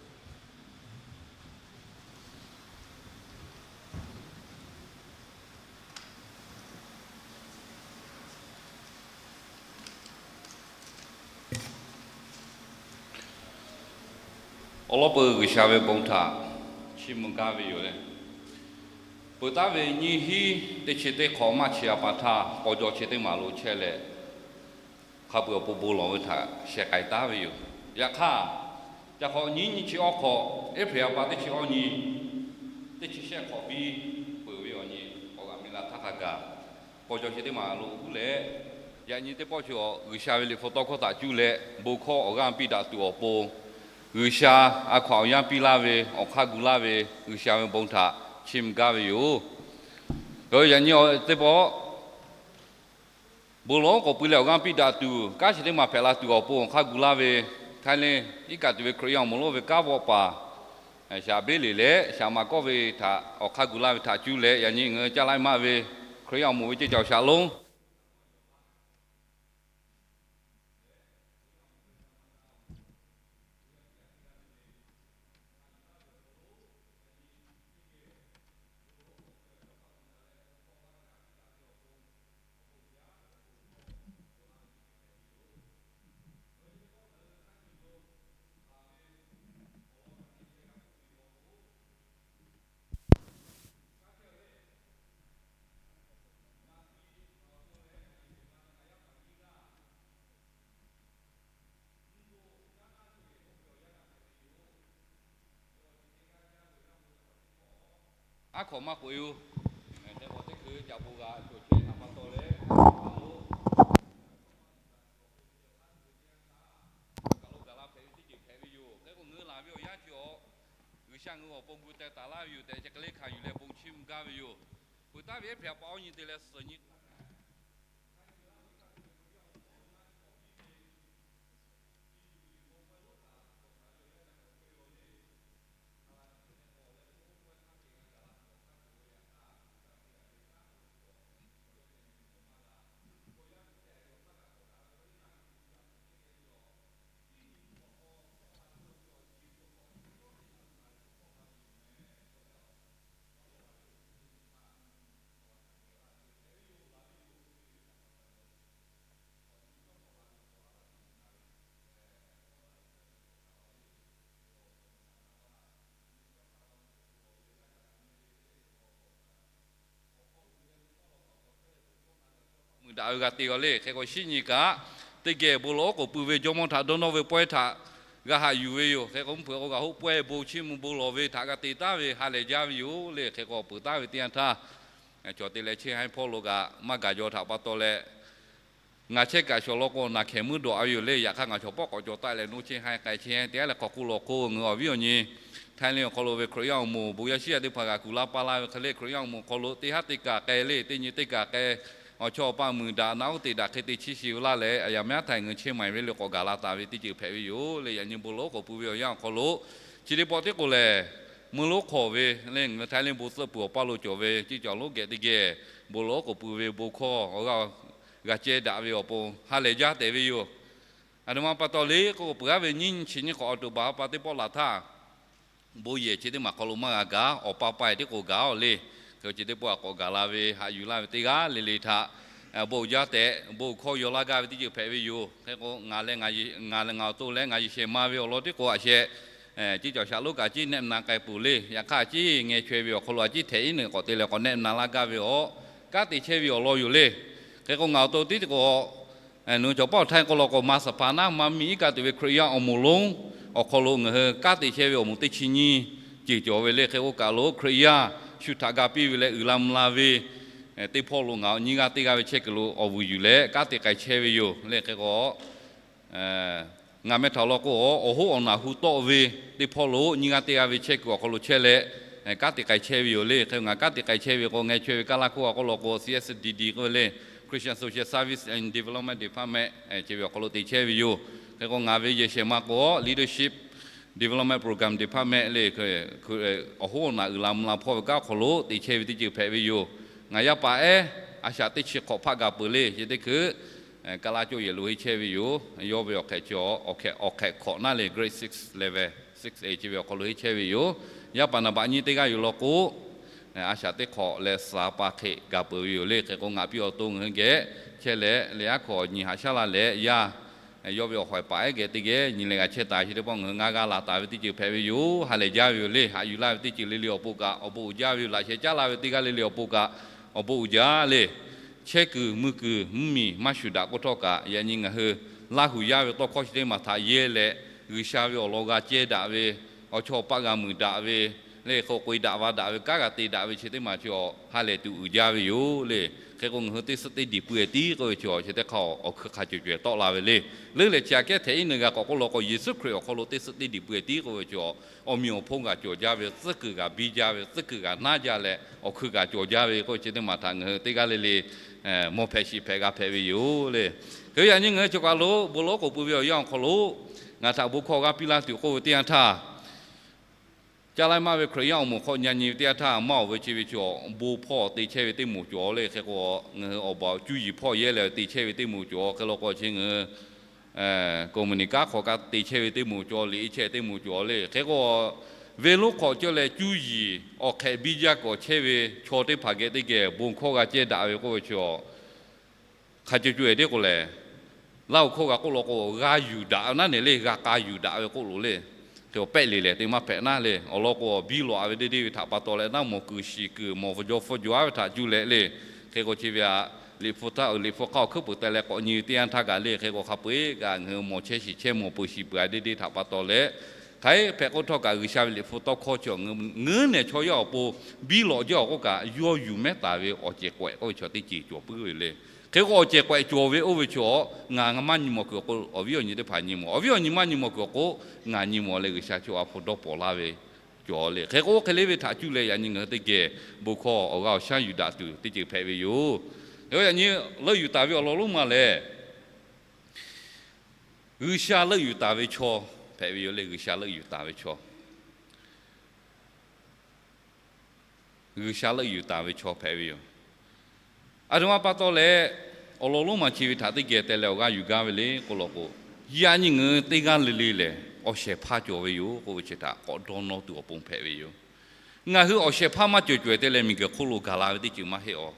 Awˬ lawn peuˬ G'uiˬsha ve bon htaꞈ chiˇ mvuh gaˇ ve yoˬ le. Peuˬ taˉ ve nyiˇ hinˉ teˇ chi teˇ hk'awꞈ maˇ chi a pa htaˇ, k'aw jaw chi teˇ maˬ lo chehˇ leh, hk'a peu-eˬ awˬ pon bon lawˬ ve htaꞈ sheh k'ai taˉ ve yoˬ. Yaꞈ hk'aˇ, ca hk'awꞈ nyiˉ nyiˇ chi awˉ hk'awꞈ, April a pa teˇ chi awˇ nyi, teˇ chi shehˆ hk'awꞈ biˇ peuˬ ve awˬ nyi, k'awꞈ g'aꞈ mi la htaˇ hk'a gaˬ, k'aw jaw chi teˇ maˬ lo uˉ leh, yaꞈ nyi teˇ pawˆ chi awˬ G'uiˬsha ve Liꞈ hpu tawˇ hkawˇ htaꞈ cuˇ leh bon hkawˇ awˬ g'aˇ piˇ daꞈ tuˬ awˬ pon, G'uiˬsha a hkaw-anˬ awˬ yanˇ piˇ laˇ ve, awˬ hk'aˇ gu laˇ ve G'uiˬsha ve bon htaꞈ chiˇ mvuh gaˇ ve yoˬ. Yaꞈ nyi teˇ pawˆ bon lawˬ oˉ k'oˍ pui leh awˬ g'aˇ piˇ daꞈ tuˬ, kanˉ chi teˇ maˬ hpehꞈ la tuˬ awˬ pon awˬ hk'aˇ gu laˇ ve, Thailand iˉ kaˆ tuˬ ve Hkriꞈ yaˇ awˬ moˍ lonˉ ve kanˉ vawˆ paˍ, shaˍ beˉ leˬ leh shaˍ maꞈ kawˆ ve htaꞈ awˬ hk'aˇ gu laˇ ve htaꞈ cuˇ leh, yaꞈ nyi ngaˬ hui caˇ laˇ maˇ ve Hkriꞈ yaˇ awˬ moˍ ve ceˇ cawˬ shaˍ lonˉ Aˉ hkawꞈ maˇ k'oꞈ-e yoˬ. Hk'e k'o teˇ hkui ca bon g'a cawˬ chehˇ htaꞈ pa taw leh, kaꞈ lo gaˬ la hpehꞈ ve teˇ ceuˬ hpehꞈ ve yoˬ. Hk'e k'o ngaˬ hui laˬ ve awˬ yanˇ chi awˬ, G'uiˬsha ngaˬ hui awˬ pon gu teh taˍ laˇ ve yoˬ tehꞈ, chi hk'e le hkanˍ yuˬ leh bon chiˇ mvuh gaˇ ve yoˬ. Peuˬ taˉ ve April a pa awˇ nyi te leh suhˍ nyi mui daꞈ ve g'a te g'a le. Hk'e k'o shinˉ nyi kaꞈ teˇ geh bon lawˬ oˉ k'oˍ pui ve jawˇmawˇ htaꞈ dawˇ nawˇ ve pawehˇ htaꞈ g'a haꞈ yuˬ ve yoˬ. Hk'e k'o mvuhˇ hpeuꞈ k'o gaˬ hoˆ pawehˇ bon chiˇ mvuh bon lawˬ ve htaꞈ g'a te taˉ ve ha lehˬ jaˇ ve yoˬ le. Hk'e k'o peuˬ taˉ ve teˇ yanˇ htaˇ, cawˬ te leh chehˇ haˉ hpawˇ lo kaꞈ maˇ gaˬ jaw htaꞈ pa taw leh, ngaˬ chehˇ kaꞈ shawˍ law k'o naˬ hkehˍ muiˉ dawꞈ a ve yoˬ le. Yaꞈ hk'aˇ ngaˬ chaw pawˆ k'awꞈ cawˬ taˆ leh naˇ chehˇ haˉ k'ai chehˇ haˉ te a leh hk'aw hk'oˆ lo awˬ hk'oˆ ngaˬ hui awˬ viˉ awˬ nyi Thailand awˬ hk'aw lo ve Hkriꞈ yaˇ awˬ moˍ bon yaˇ shiˉ yaˇ teˇ hpaˍ g'a kuˬ laˇ paˇ laˇ ve hk'e le. Hkriꞈ yaˇ awˬ moˍ hk'aw lo teˇ haˉ teˇ kaˬ k'ai le, teˇ nyi teˇ kaˬ k'ai, awˬ chawˇ awˬ paˇ mui daꞈ naˆ uˉ te daꞈ hk'e te chiˇ shiˍ ve laˇ leh, a yaꞈ mehˉ htaˇ ngaˬ hui chehˇ maˍ ve le k'awꞈ gaˬ la taˍ ve teˇ ceuˬ hpehꞈ ve yoˬ le. Yaꞈ nyi bon lawˬ oˉ k'oˍ pui ve awˬ yanˇ awˬ hk'aw lo chi teˇ pawˆ tiˉ k'o lehˬ, meuˇ lonˉ hk'aw ve le ngaˬ hui Thailand bon suhˆ pui awˬ paˇ lo cawˬ ve ceˇ cawˬ lonˉ geh teˇ geh bon lawˬ oˉ k'oˍ pui ve bon hkawˇ awˬ g'aˇ g'a ceh daꞈ ve awˬ pon ha lehˬ jaˇ tehꞈ ve yoˬ. A htoꞈ ma pa taw le k'oˆ k'o, peuˬ aˉ ve nyiˇ nyi chi nyiˇ hk'awꞈ October a pa teˇ pawˆ laˬ htaˇ, bon yehˬ chi teˇ maˬ hk'aw lo maˇ g'a gaˬ, awˬ pa pa eˬ tiˉ k'o gaˬ-oˬ le. Hk'e chi teˇ pawˆ a k'awꞈ gaˬ la ve haꞈ yuˬ laˇ ve teˇ g'aˇ le le htaꞈ bon jaˇ tehꞈ bon hkawˇ yaw laˇ gaˇ ve teˇ ceuˬ hpehꞈ ve yoˬ. Hk'e k'o ngaˬ leh ngaˬ awˬ to leh ngaˬ yehˬ shehˍ ma ve awˬ lawn tiˉ k'o a sheh, ceˇ cawˬ shaꞈ lonˉ kaꞈ a ciˉ nehˆ na k'ai peuˬ le. Yaꞈ hk'aˇ a ciˉ ngeh chaweh ve awˬ hk'aw lo a ciˉ htehꞈ iˉ neˬ k'awꞈ te leh k'awꞈ nehˆ na laˇ gaˇ ve awˬ kanˉ te chehˇ ve awˬ lawn yoˬ le. Hk'e k'o ngaˬ awˬ to tiˉ k'o nawˬ hui cawˬ pawˆ htaiˇ k'o law k'o maˇ suhˍ hpaˍ naˉ maˇ miˇ iˉ kaˆ tuˬ ve Hkriꞈ yaˇ awˬ moˍ lonˉ awˬ hk'aw lo ngaˬ hui kanˉ te chehˇ ve awˬ moˍ teˇ chi nyiˇ ceuˬ cawˬ ve le. Hk'e k'o kaˬ lo Hkriꞈ yaˇ shu htaꞈ ga piˇ ve leh uiˍ la mvuh la ve teˇ hpawˇ lo ngaˬ nyiˇ g'aˇ teˇ g'aˇ ve chehˇ kuiˬ lo awˬ vuiˬ yuˬ leh kanˉ te k'ai chehˇ ve yoˬ le. Hk'e k'o, ngaˬ meh htaꞈ awˬ lawn k'o, awˬ hoˉ awˬ naꞈ hu tawˆ ve teˇ hpawˇ lo nyiˇ g'aˇ teˇ g'aˇ ve chehˇ kuiˬ awˬ hk'aw lo chehˇ leh kanˉ te k'ai chehˇ ve yoˬ le. Hk'e ngaˬ kanˉ te k'ai chehˇ ve k'o, ngeh chaweh ve kaˇ laˇ hkawˇ awˬ hk'aw lo k'o, C S D D k'oˆ ve le, Christian Social Service and Development Department chi ve awˬ hk'aw lo te chehˇ ve yoˬ. Hk'e k'o, ngaˬ ve yehˬ shehˍ ma k'o, Leadership Development Program Department le, awˬ hoˉ awˬ naꞈ uiˍ la mvuh la hpawˇ ve kanˉ awˬ hk'aw lo te chehˇ ve teˇ ceuˬ hpehꞈ ve yoˬ. Ngaˬ yaˇ paˍ ehˉ a shaꞈ teˇ chi hk'awꞈ hpaˆ gaˬ peuˬ le, chi teˇ hkui kaˇ laˇ cawˇ yehˬ lo henˇ chehˇ ve yoˬ. Yawˇ ve awˬ hk'ehꞈ chi, awˬ hk'ehꞈ hk'awꞈ naˉ le, Grade six level, six A chi ve awˬ hk'aw lo henˇ chehˇ ve yoˬ. Yaˇ paˍ naˍ baꞈ nyiˇ teˇ g'aˇ yoˬ law k'o, a shaꞈ teˇ hk'awꞈ leh suhˍ pa hk'e gaˬ peuˬ ve yoˬ le. Hk'e k'o, ngaˬ piˇ awˬ to ngaˬ hui geh chehˇ leh, le aˉ hkawꞈ nyi haꞈ shaˉ la leh yaˇ, yawˇ ve awˬ hawehˍ paˍ ehˉ geh teˇ geh nyi leh g'a chehˇ taˍ chi teˇ pawˆ ngaˬ hui ngaˇ g'aˇ laˬ taˍ ve teˇ ceuˬ hpehꞈ ve yoˬ. Ha lehˬ jaˇ ve yoˬ le. Haꞈ yuˬ laˇ ve teˇ ceuˬ le le awˬ pon kaꞈ awˬ bon uiˍ jaˇ ve yoˬ. Laꞈ sheh caˉ la ve teˇ g'aˇ le le awˬ pon kaꞈ awˬ bon uiˍ jaˇ le. Chehˇ kuiˬ mui kuiˬ mvuhˇmiˬ maˇ shuˍ daꞈ k'oˆ htawˇ kaꞈ, yaꞈ nyi ngaˬ hui Laˇ huˍ yaˇ ve tawˇ hkawˇ chi teˇ maˬ htaꞈ yehˇ leh, G'uiˬsha ve awˬ lawn g'a ceh daꞈ ve, awˬ chawˇ awˬ paˆ g'a muiˬ daꞈ ve le, hk'e k'o k'oꞈ-e daꞈ va daꞈ ve, kanˉ g'a te daꞈ ve chi teˇ maˬ chi awˬ ha lehˬ tuˬ uiˍ jaˇ ve yoˬ le. Hk'e k'o, ngaˬ hui teˇ suhˉ teˇ diˬ pui-e tiˉ k'oˆ ve chi awˬ chi teˇ hk'aˇ awˬ hkui hk'a cawˬ cawehˬ tawˆ la ve le. Leuˉ lehˬ chi aꞈ kehˉ htehꞈ iˉ neu g'a k'awꞈ k'oˆ law k'o, Yeˍsuˆ Hkriꞈ awˬ hk'aw lo teˇ suhˉ teˇ diˬ pui-e tiˉ k'oˆ ve chi awˬ, awˬ meꞈ awˬ hponˇ g'a cawˬ jaˇ ve, tcuhˉ kuiˬ g'a biˇ jaˇ ve, tcuhˉ kuiˬ g'a naˉ jaˇ leh awˬ hkui g'a cawˬ jaˇ ve k'oˆ ve chi teˇ maˬ htaꞈ ngaˬ hui teˇ g'aˇ le le mawˬ hpehꞈ shiˍ hpehꞈ g'a hpehꞈ ve yoˬ le. Hk'e yaꞈ nyi ngaˬ hui chi kaꞈ lo bon lawˉ k'oˍ pui ve awˬ yanˇ awˬ hk'aw lo ngaˬ htaꞈ bon hkawˇ g'a piˇ laˇ tuˬ k'oˆ ve teˇ yanˇ htaˇ, caˇ laiˉ maˇ ve Hkriꞈ yaˇ awˬ moˍ hk'aw nyi nyi ve teˇ yanˇ htaˇ, maˇ awˬ ve chi ve chi awˬ bon hpawˇ te chehˇ ve teˇ moˍ cawˬ le. Hk'e k'o, ngaˬ hui awˬ baˬ cuˇ yiˍ hpawˇ yehˇ leh te chehˇ ve teˇ moˍ cawˬ. Hk'e law k'o chi ngaˬ hui company kanˉ hk'awꞈ kaꞈ te chehˇ ve teˇ moˍ cawˬ, liꞈ e chehˇ teˇ moˍ cawˬ le. Hk'e k'o, venˇ lonˉ hk'awꞈ cawˇ leh cuˇ yiˍ awˬ hk'ehꞈ biˇ jaˇ k'awꞈ chehˇ ve chaw teˇ hpaˍ geh teˇ geh bon hkawˇ g'a ceh daꞈ ve k'oˆ ve chi awˬ, hk'a cawˬ cawehˬ tiˉ k'o lehˬ, Laˇ huˍ hkawˇ g'a k'oˆ law k'o, g'a yuˬ daꞈ ve naˉ ne le, g'a k'a yuˬ daꞈ ve k'oˆ loˬ le. Hk'e awˬ pehˆ le lehˬ te maˇ hpehꞈ naˉ le. Awˬ lawn k'o, awˬ biˇ lawꞈ-a ve deˇ deˇ ve htaꞈ pa taw leh naˉ mawˬ kuiˬ shiˍ kuiˬ mawˬ hpfuhˇ jaw hpfuhˇ jaw-a ve htaꞈ cuˇ leh le. Hk'e k'o chi ve aꞈ, liꞈ hpu taˇ liꞈ hpu hk'aˇ awˬ hkuiˉ peuˬ teh leh k'awꞈ nyi ve teˇ yanˇ htaˇ kaꞈ le. Hk'e k'o hk'a peu-eˬ kaꞈ ngaˬ hui mawˬ chehˇ shiˍ chehˇ mawˬ peuˬ shiˍ peuˬ-a deˇ deˇ htaꞈ pa taw leh, hk'aˬ hpehꞈ k'oˆ htawˇ kaꞈ G'uiˬsha ve liꞈ hpu tawˇ hkawˇ chi awˬ, ngaˬ hui nehˬ chaw yaˇ awˬ pon biˇ lawꞈ jaˇ awˬ k'oˆ kaꞈ, yawˇ yuˬ mehˉ taˍ ve awˬ cehˬ k'awehꞈ k'oˆ ve chaw teˇ ceuˬ cawˬ puiˉ ve le. Hk'e k'o, awˬ cehˬ k'awehꞈ cawˬ ve oˇ ve chi awˬ, ngaˬ maˇ nyi mawˬ kuiˬ awˬ k'o, awˬ viˉ awˬ nyi teˇ hpaˍ nyi mawˬ. Awˬ viˉ awˬ nyi maˇ nyi mawˬ kuiˬ awˬ k'o, ngaˬ nyi mawˬ leh G'uiˬsha chi awˬ a hpu dawˇ pawnˍ laˇ ve cawˬ le. Hk'e k'o, oˇ hk'e le ve htaꞈ cuˇ leh yaꞈ nyi ngaˬ hui teˇ geh bon hkawˇ awˬ g'aˇ awˬ shaˉ yuˬ daꞈ tuˬ teˇ ceuˬ hpehꞈ ve yoˬ. Hk'e k'o, yaꞈ nyi leuˆ yuˬ taˍ ve awˬ lawn lonˉ ma lehˬ, G'uiˬsha leuˆ yuˬ taˍ ve chaw hpehꞈ ve yoˬ le. G'uiˬsha leuˆ yuˬ taˍ ve chaw, G'uiˬsha leuˆ yuˬ taˍ ve chaw hpehꞈ ve yoˬ. A htoꞈ ma pa taw leh, awˬ lawn lonˉ ma chi ve htaꞈ teˇ geh teh leh awˬ g'aˇ yuˬ gaˇ ve le k'oˆ law k'o, yaꞈ nyi ngaˬ hui teˇ g'aˇ le le lehˬ, awˬ shehˍ hpaˇ cawˬ ve yoˬ k'oˆ ve chi htaꞈ k'awꞈ dawˇ nawˇ tuˬ awˬ pon hpehꞈ ve yoˬ. Ngaˬ hui awˬ shehˍ hpaˇ maˇ cawˬ cawehˬ teh leh miˬguiˬ hk'oˆ lo gaˬ la ve teˇ ceuˬ maˇ heˆ awˬ.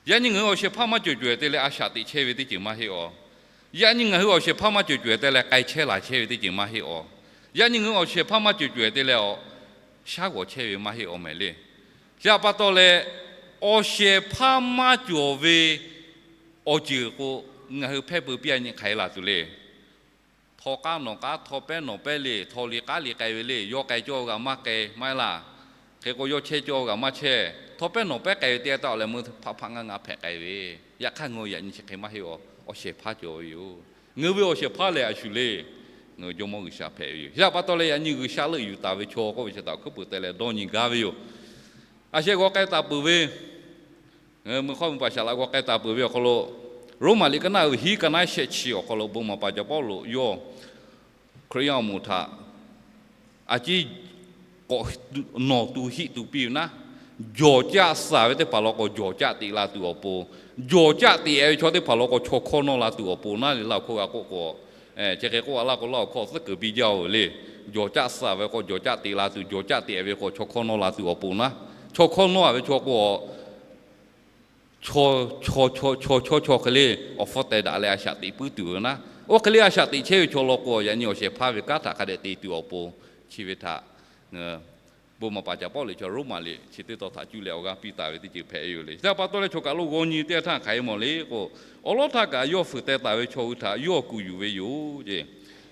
Yaꞈ nyi ngaˬ hui awˬ shehˍ hpaˇ maˇ cawˬ cawehˬ teh leh a shaꞈ teꞈ chehˇ ve teˇ ceuˬ maˇ heˆ awˬ. Yaꞈ nyi ngaˬ hui awˬ shehˍ hpaˇ maˇ cawˬ cawehˬ teh leh k'ai chehˇ laˬ chehˇ ve teˇ ceuˬ maˇ heˆ awˬ. Yaꞈ nyi ngaˬ hui awˬ shehˍ hpaˇ maˇ cawˬ cawehˬ teh leh awˬ shaˉ g'awˬ chehˇ ve maˇ heˆ awˬ mehˍ le. Chi htaꞈ pa taw leh, awˬ shehˍ hpaˇ maˇ cawˬ ve awˬ ceuˬ k'o, ngaˬ hui hpehˇ peu piˇ-a nyi hk'aˬ hk'e laˬ tuˬ le. Htaw k'aˉ nawˬ k'aˉ, htaw pehˉ nawˬ pehˉ le, htaw le k'aˉ le k'ai ve le, yawˇ k'ai cawˇ g'a maˇ k'ai maˇ heˆ laˇ. Hk'e k'o, yawˇ chehˇ cawˇ g'a maˇ chehˇ. Htaw pehˉ nawˬ pehˉ k'ai ve teˇ yanˇ htaˇ awˬ leh meuˇ hpaˆ hpaˆ ngaˇ ngaˇ hpehꞈ k'ai ve. Yaꞈ hk'aˇ ngaˬ hui yaꞈ nyi chi hk'e maˇ heˆ awˬ. Awˬ shehˍ hpaˇ cawˬ ve yoˬ. Ngaˬ hui ve awˬ shehˍ hpaˇ lehˬ a shu le, ngaˬ hui Jawˇmawˇ G'uiˬsha hpehꞈ ve yoˬ. Chi htaꞈ pa taw leh yaꞈ nyi G'uiˬsha leuˆ yuˬ taˍ ve chaw k'oˆ ve chi htaꞈ awˬ hkuiˉ peuˬ teh leh dawˇ nyi gaˇ ve yoˬ. A sheh g'aw k'ai taˍ peuˬ ve, mui hk'awˇ mui paˍ shaˍ laꞈ g'aw k'ai taˍ peuˬ ve awˬ hk'aw lo, Roˉmaꞈ liꞈ ka naˆ uiˍ hiˉ ka naˆ shehˆ chi awˬ hk'aw lo bon maˍ paˍ caˍ Pawˇluꞈ yawˇ Hkriꞈ yaˇ awˬ moˍ htaꞈ a ciˉ k'awꞈ nawˬ tu hiˆ tu piˇ ve naˉ, jawˬ caˆ suh ve teˇ hpaˍ law k'o jawˬ caˆ teꞈ la tuˬ awˬ pon, jawˬ caˆ teꞈ-e ve chaw teˇ hpaˍ law k'o chaw hkawˇ nawˇ la tuˬ awˬ pon naˉ le. Laˇ awˬ hkawˇ g'a k'oˆ k'o, chi hk'e k'oˆ a laˇ k'o, laˇ awˬ hkawˇ tcuhˉ kuiˬ biˇ jaˇ-oˬ le. Jawˬ caˆ suh ve k'o jawˬ caˆ teꞈ la tuˬ, jawˬ caˆ teꞈ ve k'o chaw hkawˇ nawˇ la tuˬ awˬ pon naˉ, chaw hkawˇ nawˇ-a ve chaw k'o, chaw chaw chaw chaw hk'e le awˬ hpfuhˇ teh daꞈ leh a shaꞈ teꞈ puiˉ tuˬ ve naˉ. Oˇ hk'e le a shaꞈ teꞈ chehˇ ve chaw law k'o, yaꞈ nyi awˬ shehˍ hpaˇ ve kanˉ htaꞈ hk'a dehꞈ te tuˬ awˬ pon, chi ve htaꞈ bon maˍ paˍ caˍ Pawˇluꞈ chaw Roˉmaꞈ liꞈ chi teˇ tawn htaꞈ cuˇ leh awˬ g'aˇ piˇ taˍ ve teˇ ceuˬ hpehꞈ ve yoˬ le. Chi htaꞈ pa taw leh chaw kaˬ lo g'aw nyi teˇ yanˇ htaˇ hk'aˬ hk'e mawˬ le k'o, awˬ lawˉ htaˇ kaꞈ yawˇ fuiˍ teh taˍ ve chaw hui htaꞈ yawˇ kuˬ yuˬ ve yoˬ ce.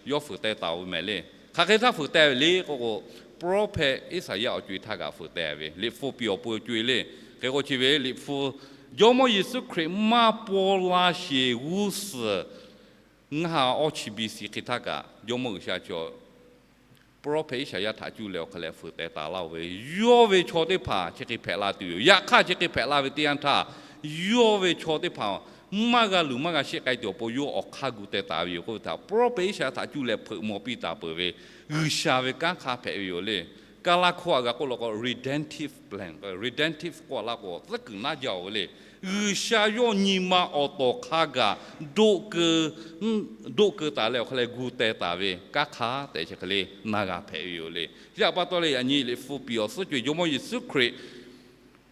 Yawˇ fuiˍ teh taˍ ve mehˍ le. Hk'aˬ hk'e htaˇ fuiˍ teh ve le k'oˆ k'o, prophet Iˉsaˍyaˆ awˬ co-e htaˇ kaꞈ fuiˍ teh ve, Liꞈ hpu piˇ awˬ pon co-e le. Hk'e k'o chi ve Liꞈ hpu, Jawˇmawˇ Yeˍsuˆ Hkriꞈ maˇ paw la sheˍ g'uˇ suhˍ ngaˇ ha awˇ chi B C hk'e htaˇ kaꞈ Jawˇmawˇ G'uiˬsha chaw prophet Iˉsaˍyaˆ htaꞈ cuˇ leh awˬ hk'aw leh fuiˍ teh taˍ laˇ-oˬ ve, yawˇ ve chaw teˇ hpaˍ chi hk'e hpehꞈ la tuˬ yoˬ. Yaꞈ hk'aˇ chi hk'e hpehꞈ la ve teˇ yanˇ htaˇ, yawˇ ve chaw teˇ hpaˍ maˇ g'a luˬ maˇ g'a sheˆ k'ai tuˬ awˬ pon yawˇ awˬ hk'aˇ gu teh taˍ ve yoˬ k'oˆ ve htaꞈ prophet Iˉsaˍyaˆ htaꞈ cuˇ leh hpeuꞈ maw piˇ taˍ peuˬ ve G'uiˬsha ve kanˉ hk'aˇ hpehꞈ ve yoˬ le. Kaˇ laˇ hkawˇ aꞈ g'a k'oˆ law k'o redemptive plan, redemptive k'oˆ laˇ k'o tcuhˉ kuiˬ naˉ jaˇ-oˬ ve le. G'uiˬsha yawˇ nyi ma awˬ tawˍ hk'a gaˬ doˆ keu doˆ keu taˍ leh awˬ hk'aw leh gu teh taˍ ve kanˉ hk'aˇ tehꞈ chi hk'e le na g'a hpehꞈ ve yoˬ le. Chi htaꞈ pa taw leh yaꞈ nyi Liꞈ hpu piˇ awˬ suhˉ co-e Jawˇmawˇ Yeˍsuˆ Hkriꞈ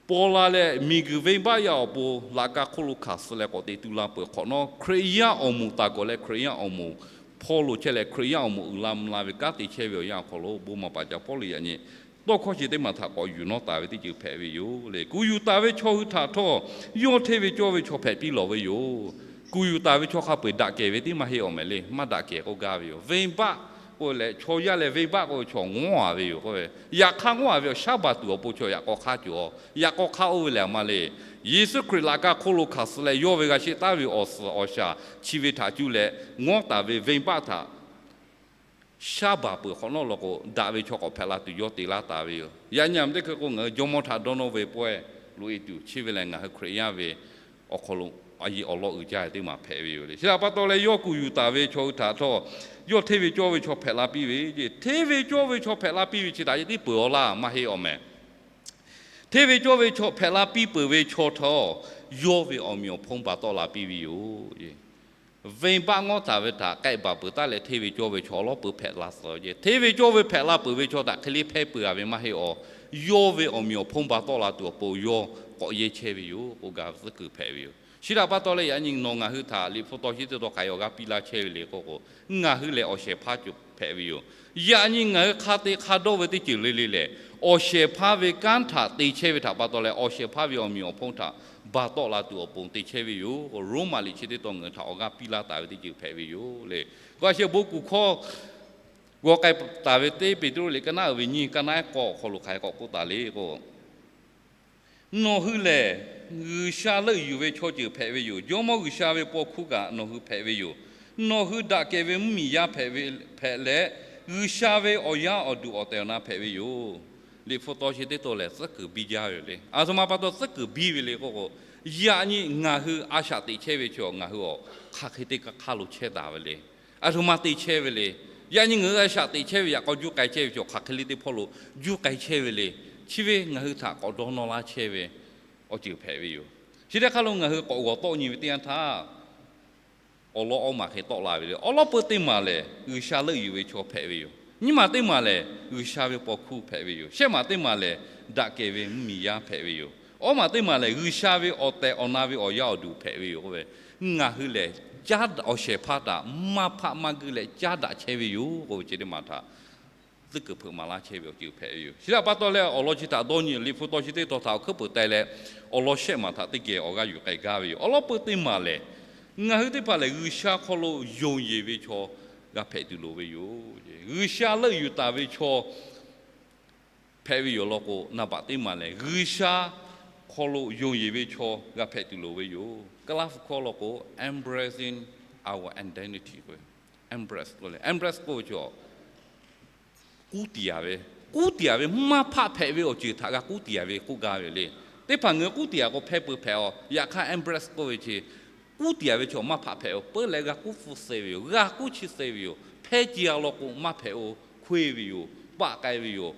paw la leh miˬguiˬ venˇbaˆ yaˇ awˬ pon laꞈ ka hk'oˆ lo hkanˍ suh leh k'awꞈ teꞈ tu la peuˬ hk'awꞈ nawˉ, Hkriꞈ yaˇ awˬ moˍ taˍ kawꞈ leh Hkriꞈ yaˇ awˬ moˍ hpawˇ lo chehˇ leh Hkriꞈ yaˇ awˬ moˍ uiˍ la mvuh la ve kanˉ te chehˇ ve awˬ yanˇ awˬ hk'aw lo bon maˍ paˍ caˍ Pawˇluꞈ yaꞈ nyi tawˇ hkawˇ chi teˇ maˬ htaꞈ k'awꞈ yuˬ nawˇ taˍ ve teˇ ceuˬ hpehꞈ ve yoˬ le. Kuˬ yuˬ taˍ ve chaw hui htaꞈ htawˇ yawˇ hteˇ ve cawˇ ve chaw hpehꞈ piˇ lawˬ ve yoˬ. Kuˬ yuˬ taˍ ve chaw hk'a peu-eˬ daꞈ kehˬ ve teˇ maˇ heˆ awˬ mehˍ le. Maˇ daꞈ kehˬ k'oˆ gaˇ ve yoˬ. Venˇbaˆ k'oˆ leh chaw yaˇ leh venˇbaˆ k'oˆ ve chaw ngawˉ-a ve yoˬ k'oˆ ve, yaꞈ hk'aˇ ngawˉ-a ve awˬ shaˉ baˬ tuˬ awˬ pon chaw yaꞈ k'aw hk'aˇ cawˬ-a. Yaꞈ k'aw hk'aˇ oˇ ve lehˬ a ma le. Yeˍsuˆ Hkriꞈ laꞈ ka hk'oˆ lo hkanˍ suh leh yawˇ ve g'a sheˆ taˉ ve awˬ suhˍ awˬ shaˍ chi ve htaꞈ cuˇ leh ngawˉ taˍ ve venˇbaˆ htaꞈ shaˉ baˬ peuˬ hk'awꞈ nawˉ law k'o, daꞈ ve chaw k'awꞈ hpehꞈ la tuˬ yawˇ te laˇ taˍ ve yoˬ. Yaꞈ nyi a ma teˇ hkui k'o ngaˬ hui jawˇmawˇ htaꞈ dawˇ nawˇ ve pawehˇ loꞈ-e tuˬ chi ve lehˬ ngaˬ hui Hkriꞈ yaˇ ve awˬ hk'aw lo a yeꞈ awˬ lawn uiˍ jaˇ ve teˇ maˬ hpehꞈ ve yoˬ le. Chi htaꞈ pa taw leh yawˇ kuˬ yuˬ taˍ ve chaw hui htaꞈ htawˇ yawˇ hteˇ ve cawˇ ve chaw hpehꞈ la piˇ ve, hteˇ ve cawˇ ve chaw hpehꞈ la piˇ ve chi htaꞈ yeꞈ tiˉ peuˬ-aw laˇ maˇ heˆ awˬ mehˍ. Hteˇ ve cawˇ ve chaw hpehꞈ la piˇ peuˬ ve chaw htawˇ, yawˇ ve awˬ meꞈ awˬ hponˇ baˬ tawˆ la piˇ ve yoˬ. Venˇbaˆ ngawˉ taˍ ve htaꞈ k'ehˆ baˬ peuˬ taˉ leh hteˇ ve cawˇ ve chaw awˬ lawˉ peuˬ hpehꞈ la suhˍ. Hteˇ ve cawˇ ve hpehꞈ la peuˬ ve chaw htaꞈ hk'e le hpehˇ peuˬ-a ve maˇ heˆ awˬ. Yawˇ ve awˬ meꞈ awˬ hponˇ baˬ tawˆ la tuˬ awˬ pon yawˇ k'awꞈ yehˇ chehˇ ve yoˬ k'oˆ gaˇ ve tcuhˉ kuiˬ hpehꞈ ve yoˬ. Chi htaꞈ pa taw leh yaꞈ nyi nawˬ ngaˬ hui htaꞈ Liꞈ hpu taw chi teˇ taw k'ai awˬ g'aˇ piˇ laˇ chehˇ ve le k'oˆ k'o, ngaˬ hui lehˬ awˬ shehˍ hpaˇ cawˬ hpehꞈ ve yoˬ. Yaꞈ nyi ngaˬ hui hk'a te hk'a dawˇ ve teˇ ceuˬ le le lehˬ, awˬ shehˍ hpaˇ ve kanˉ htaꞈ te chehˇ ve htaꞈ pa taw leh awˬ shehˍ hpaˇ ve awˬ meꞈ awˬ hponˇ htaꞈ baˬ tawˆ la tuˬ awˬ pon te chehˇ ve yoˬ. Roˉmaꞈ liꞈ chi teˇ taw ngaˬ hui htaꞈ awˬ g'aˇ piˇ laˇ taˍ ve teˇ ceuˬ hpehꞈ ve yoˬ le. K'o a sheh bon kuˬ hkawˇ g'aw k'ai taˍ ve teˇ Peˍtruˆ liꞈ ka naˉ uiˍ ve nyiˇ ka naˉ ehˉ k'awˇ awˬ hk'aw lo hk'aˬ hk'e k'awꞈ k'oˆ taˍ le k'o, nawˬ hui lehˬ G'uiˬsha leuˆ yuˬ ve chaw ceuˬ hpehꞈ ve yoˬ. Jawˇmawˇ G'uiˬsha ve paw hkuˇ kaꞈ nawˬ hui hpehꞈ ve yoˬ. Nawˬ hui daꞈ kehˬ ve mvuhˇmiˬ yaˇ hpehꞈ ve hpehꞈ leh, G'uiˬsha ve awˬ yaˇ awˬ duˬ awˬ tehˬ awˬ na hpehꞈ ve yoˬ. Liꞈ hpu taw chi teˇ taw lehˬ tcuhˉ kuiˬ biˇ jaˇ ve le. A htoꞈ ma pa taw tcuhˉ kuiˬ biˇ ve le k'oˆ k'o, yaꞈ nyi ngaˬ hui a shaꞈ teꞈ chehˇ ve chaw ngaˬ hui awˬ hk'aˬ hk'e teˇ hk'aˇ lo chehˇ taˍ ve le. A htoꞈ ma te chehˇ ve le. Yaꞈ nyi ngaˬ hui a shaꞈ teꞈ chehˇ ve yaꞈ k'aw juˇ k'ai chehˇ ve chaw hk'aˬ hk'e le teˇ hpawˇ lo juˇ k'ai chehˇ ve le. Chi ve ngaˬ hui htaꞈ k'awꞈ dawˇ nawˇ laˇ chehˇ ve awˬ ceuˬ hpehꞈ ve yoˬ. Chi teˇ hk'aˇ lo ngaˬ hui k'awꞈ g'awˬ tawˆ nyi ve teˇ yanˇ htaˇ, awˬ lawn awˬ maˬ hk'e tawˆ la ve le. Awˬ lawn peuˇ teˇ maˬ lehˬ G'uiˬsha leuˆ yuˬ ve chaw hpehꞈ ve yoˬ. Nyiˇ maˬ teˇ maˬ lehˬ G'uiˬsha ve paw hkuˇ hpehꞈ ve yoˬ. Shehˆ maˬ teˇ maˬ lehˬ daꞈ kehˬ ve mvuhˇmiˬ yaˇ hpehꞈ ve yoˬ. Awˇ maˬ teˇ maˬ lehˬ G'uiˬsha ve awˬ tehˬ awˬ na ve awˬ yaˇ awˬ duˬ hpehꞈ ve yoˬ k'oˆ ve, ngaˬ hui lehˬ caˉ daꞈ awˬ shehˍ hpaˇ htaꞈ maˇ hpaˆ maˇ guiˇ leh caˉ daꞈ chehˇ ve yoˬ k'oˆ ve chi teˇ maˬ htaꞈ tcuhˉ kuiˬ hpeuꞈ maˍ laˇ chehˇ ve awˬ ceuˬ hpehꞈ ve yoˬ. Chi htaꞈ pa taw leh awˬ lawn chi htaꞈ dawˇ nyi Liꞈ hpu taw chi teˇ taw htaꞈ awˬ hkuiˉ peuˍ teh leh awˬ lawn shehˆ maˬ htaꞈ teˇ geh awˬ g'aˇ yuˬ k'ai gaˇ ve yoˬ. Awˬ lawn peuˇ teˇ maˬ lehˬ, ngaˬ hui teˇ hpaˍ lehˬ G'uiˬsha hk'aw lo yonˍ yeˬ ve chaw g'a hpehꞈ tuˬ loˍ ve yoˬ. G'uiˬsha leuˆ yuˬ taˍ ve chaw hpehꞈ ve yoˬ law k'o, naˍ baꞈ teˇ maˬ lehˬ G'uiˬsha hk'aw lo yonˍ yeˬ ve chaw g'a hpehꞈ tuˬ loˍ ve yoˬ. Kaˇ laˇ hpu hkawˇ law k'o, embracing our identity k'o, embrace k'oˆ leh embrace k'oˆ ve chaw k'uˉ tiˍ-a ve, k'uˉ tiˍ-a ve maˇ hpaˆ hpehꞈ ve awˬ ceuˬ htaꞈ g'a k'uˉ tiˍ-a ve k'oˆ gaˇ ve le. Teˇ hpaˍ ngaˬ hui k'uˉ tiˍ-a k'o hpehˇ peuˬ hpehꞈ-aw. Yaꞈ hk'aˇ embrace k'oˆ ve chi k'uˉ tiˍ-a ve chaw maˇ hpaˆ hpehꞈ-aw. Peuˬ leh g'a k'uˉ hpfuh suh ve yoˬ. G'a k'uˉ chi suh ve yoˬ. Hpehˇ ce-a law k'o maˇ hpehꞈ-o. Hkoˇ-e ve yoˬ. Paˆ k'ai ve yoˬ.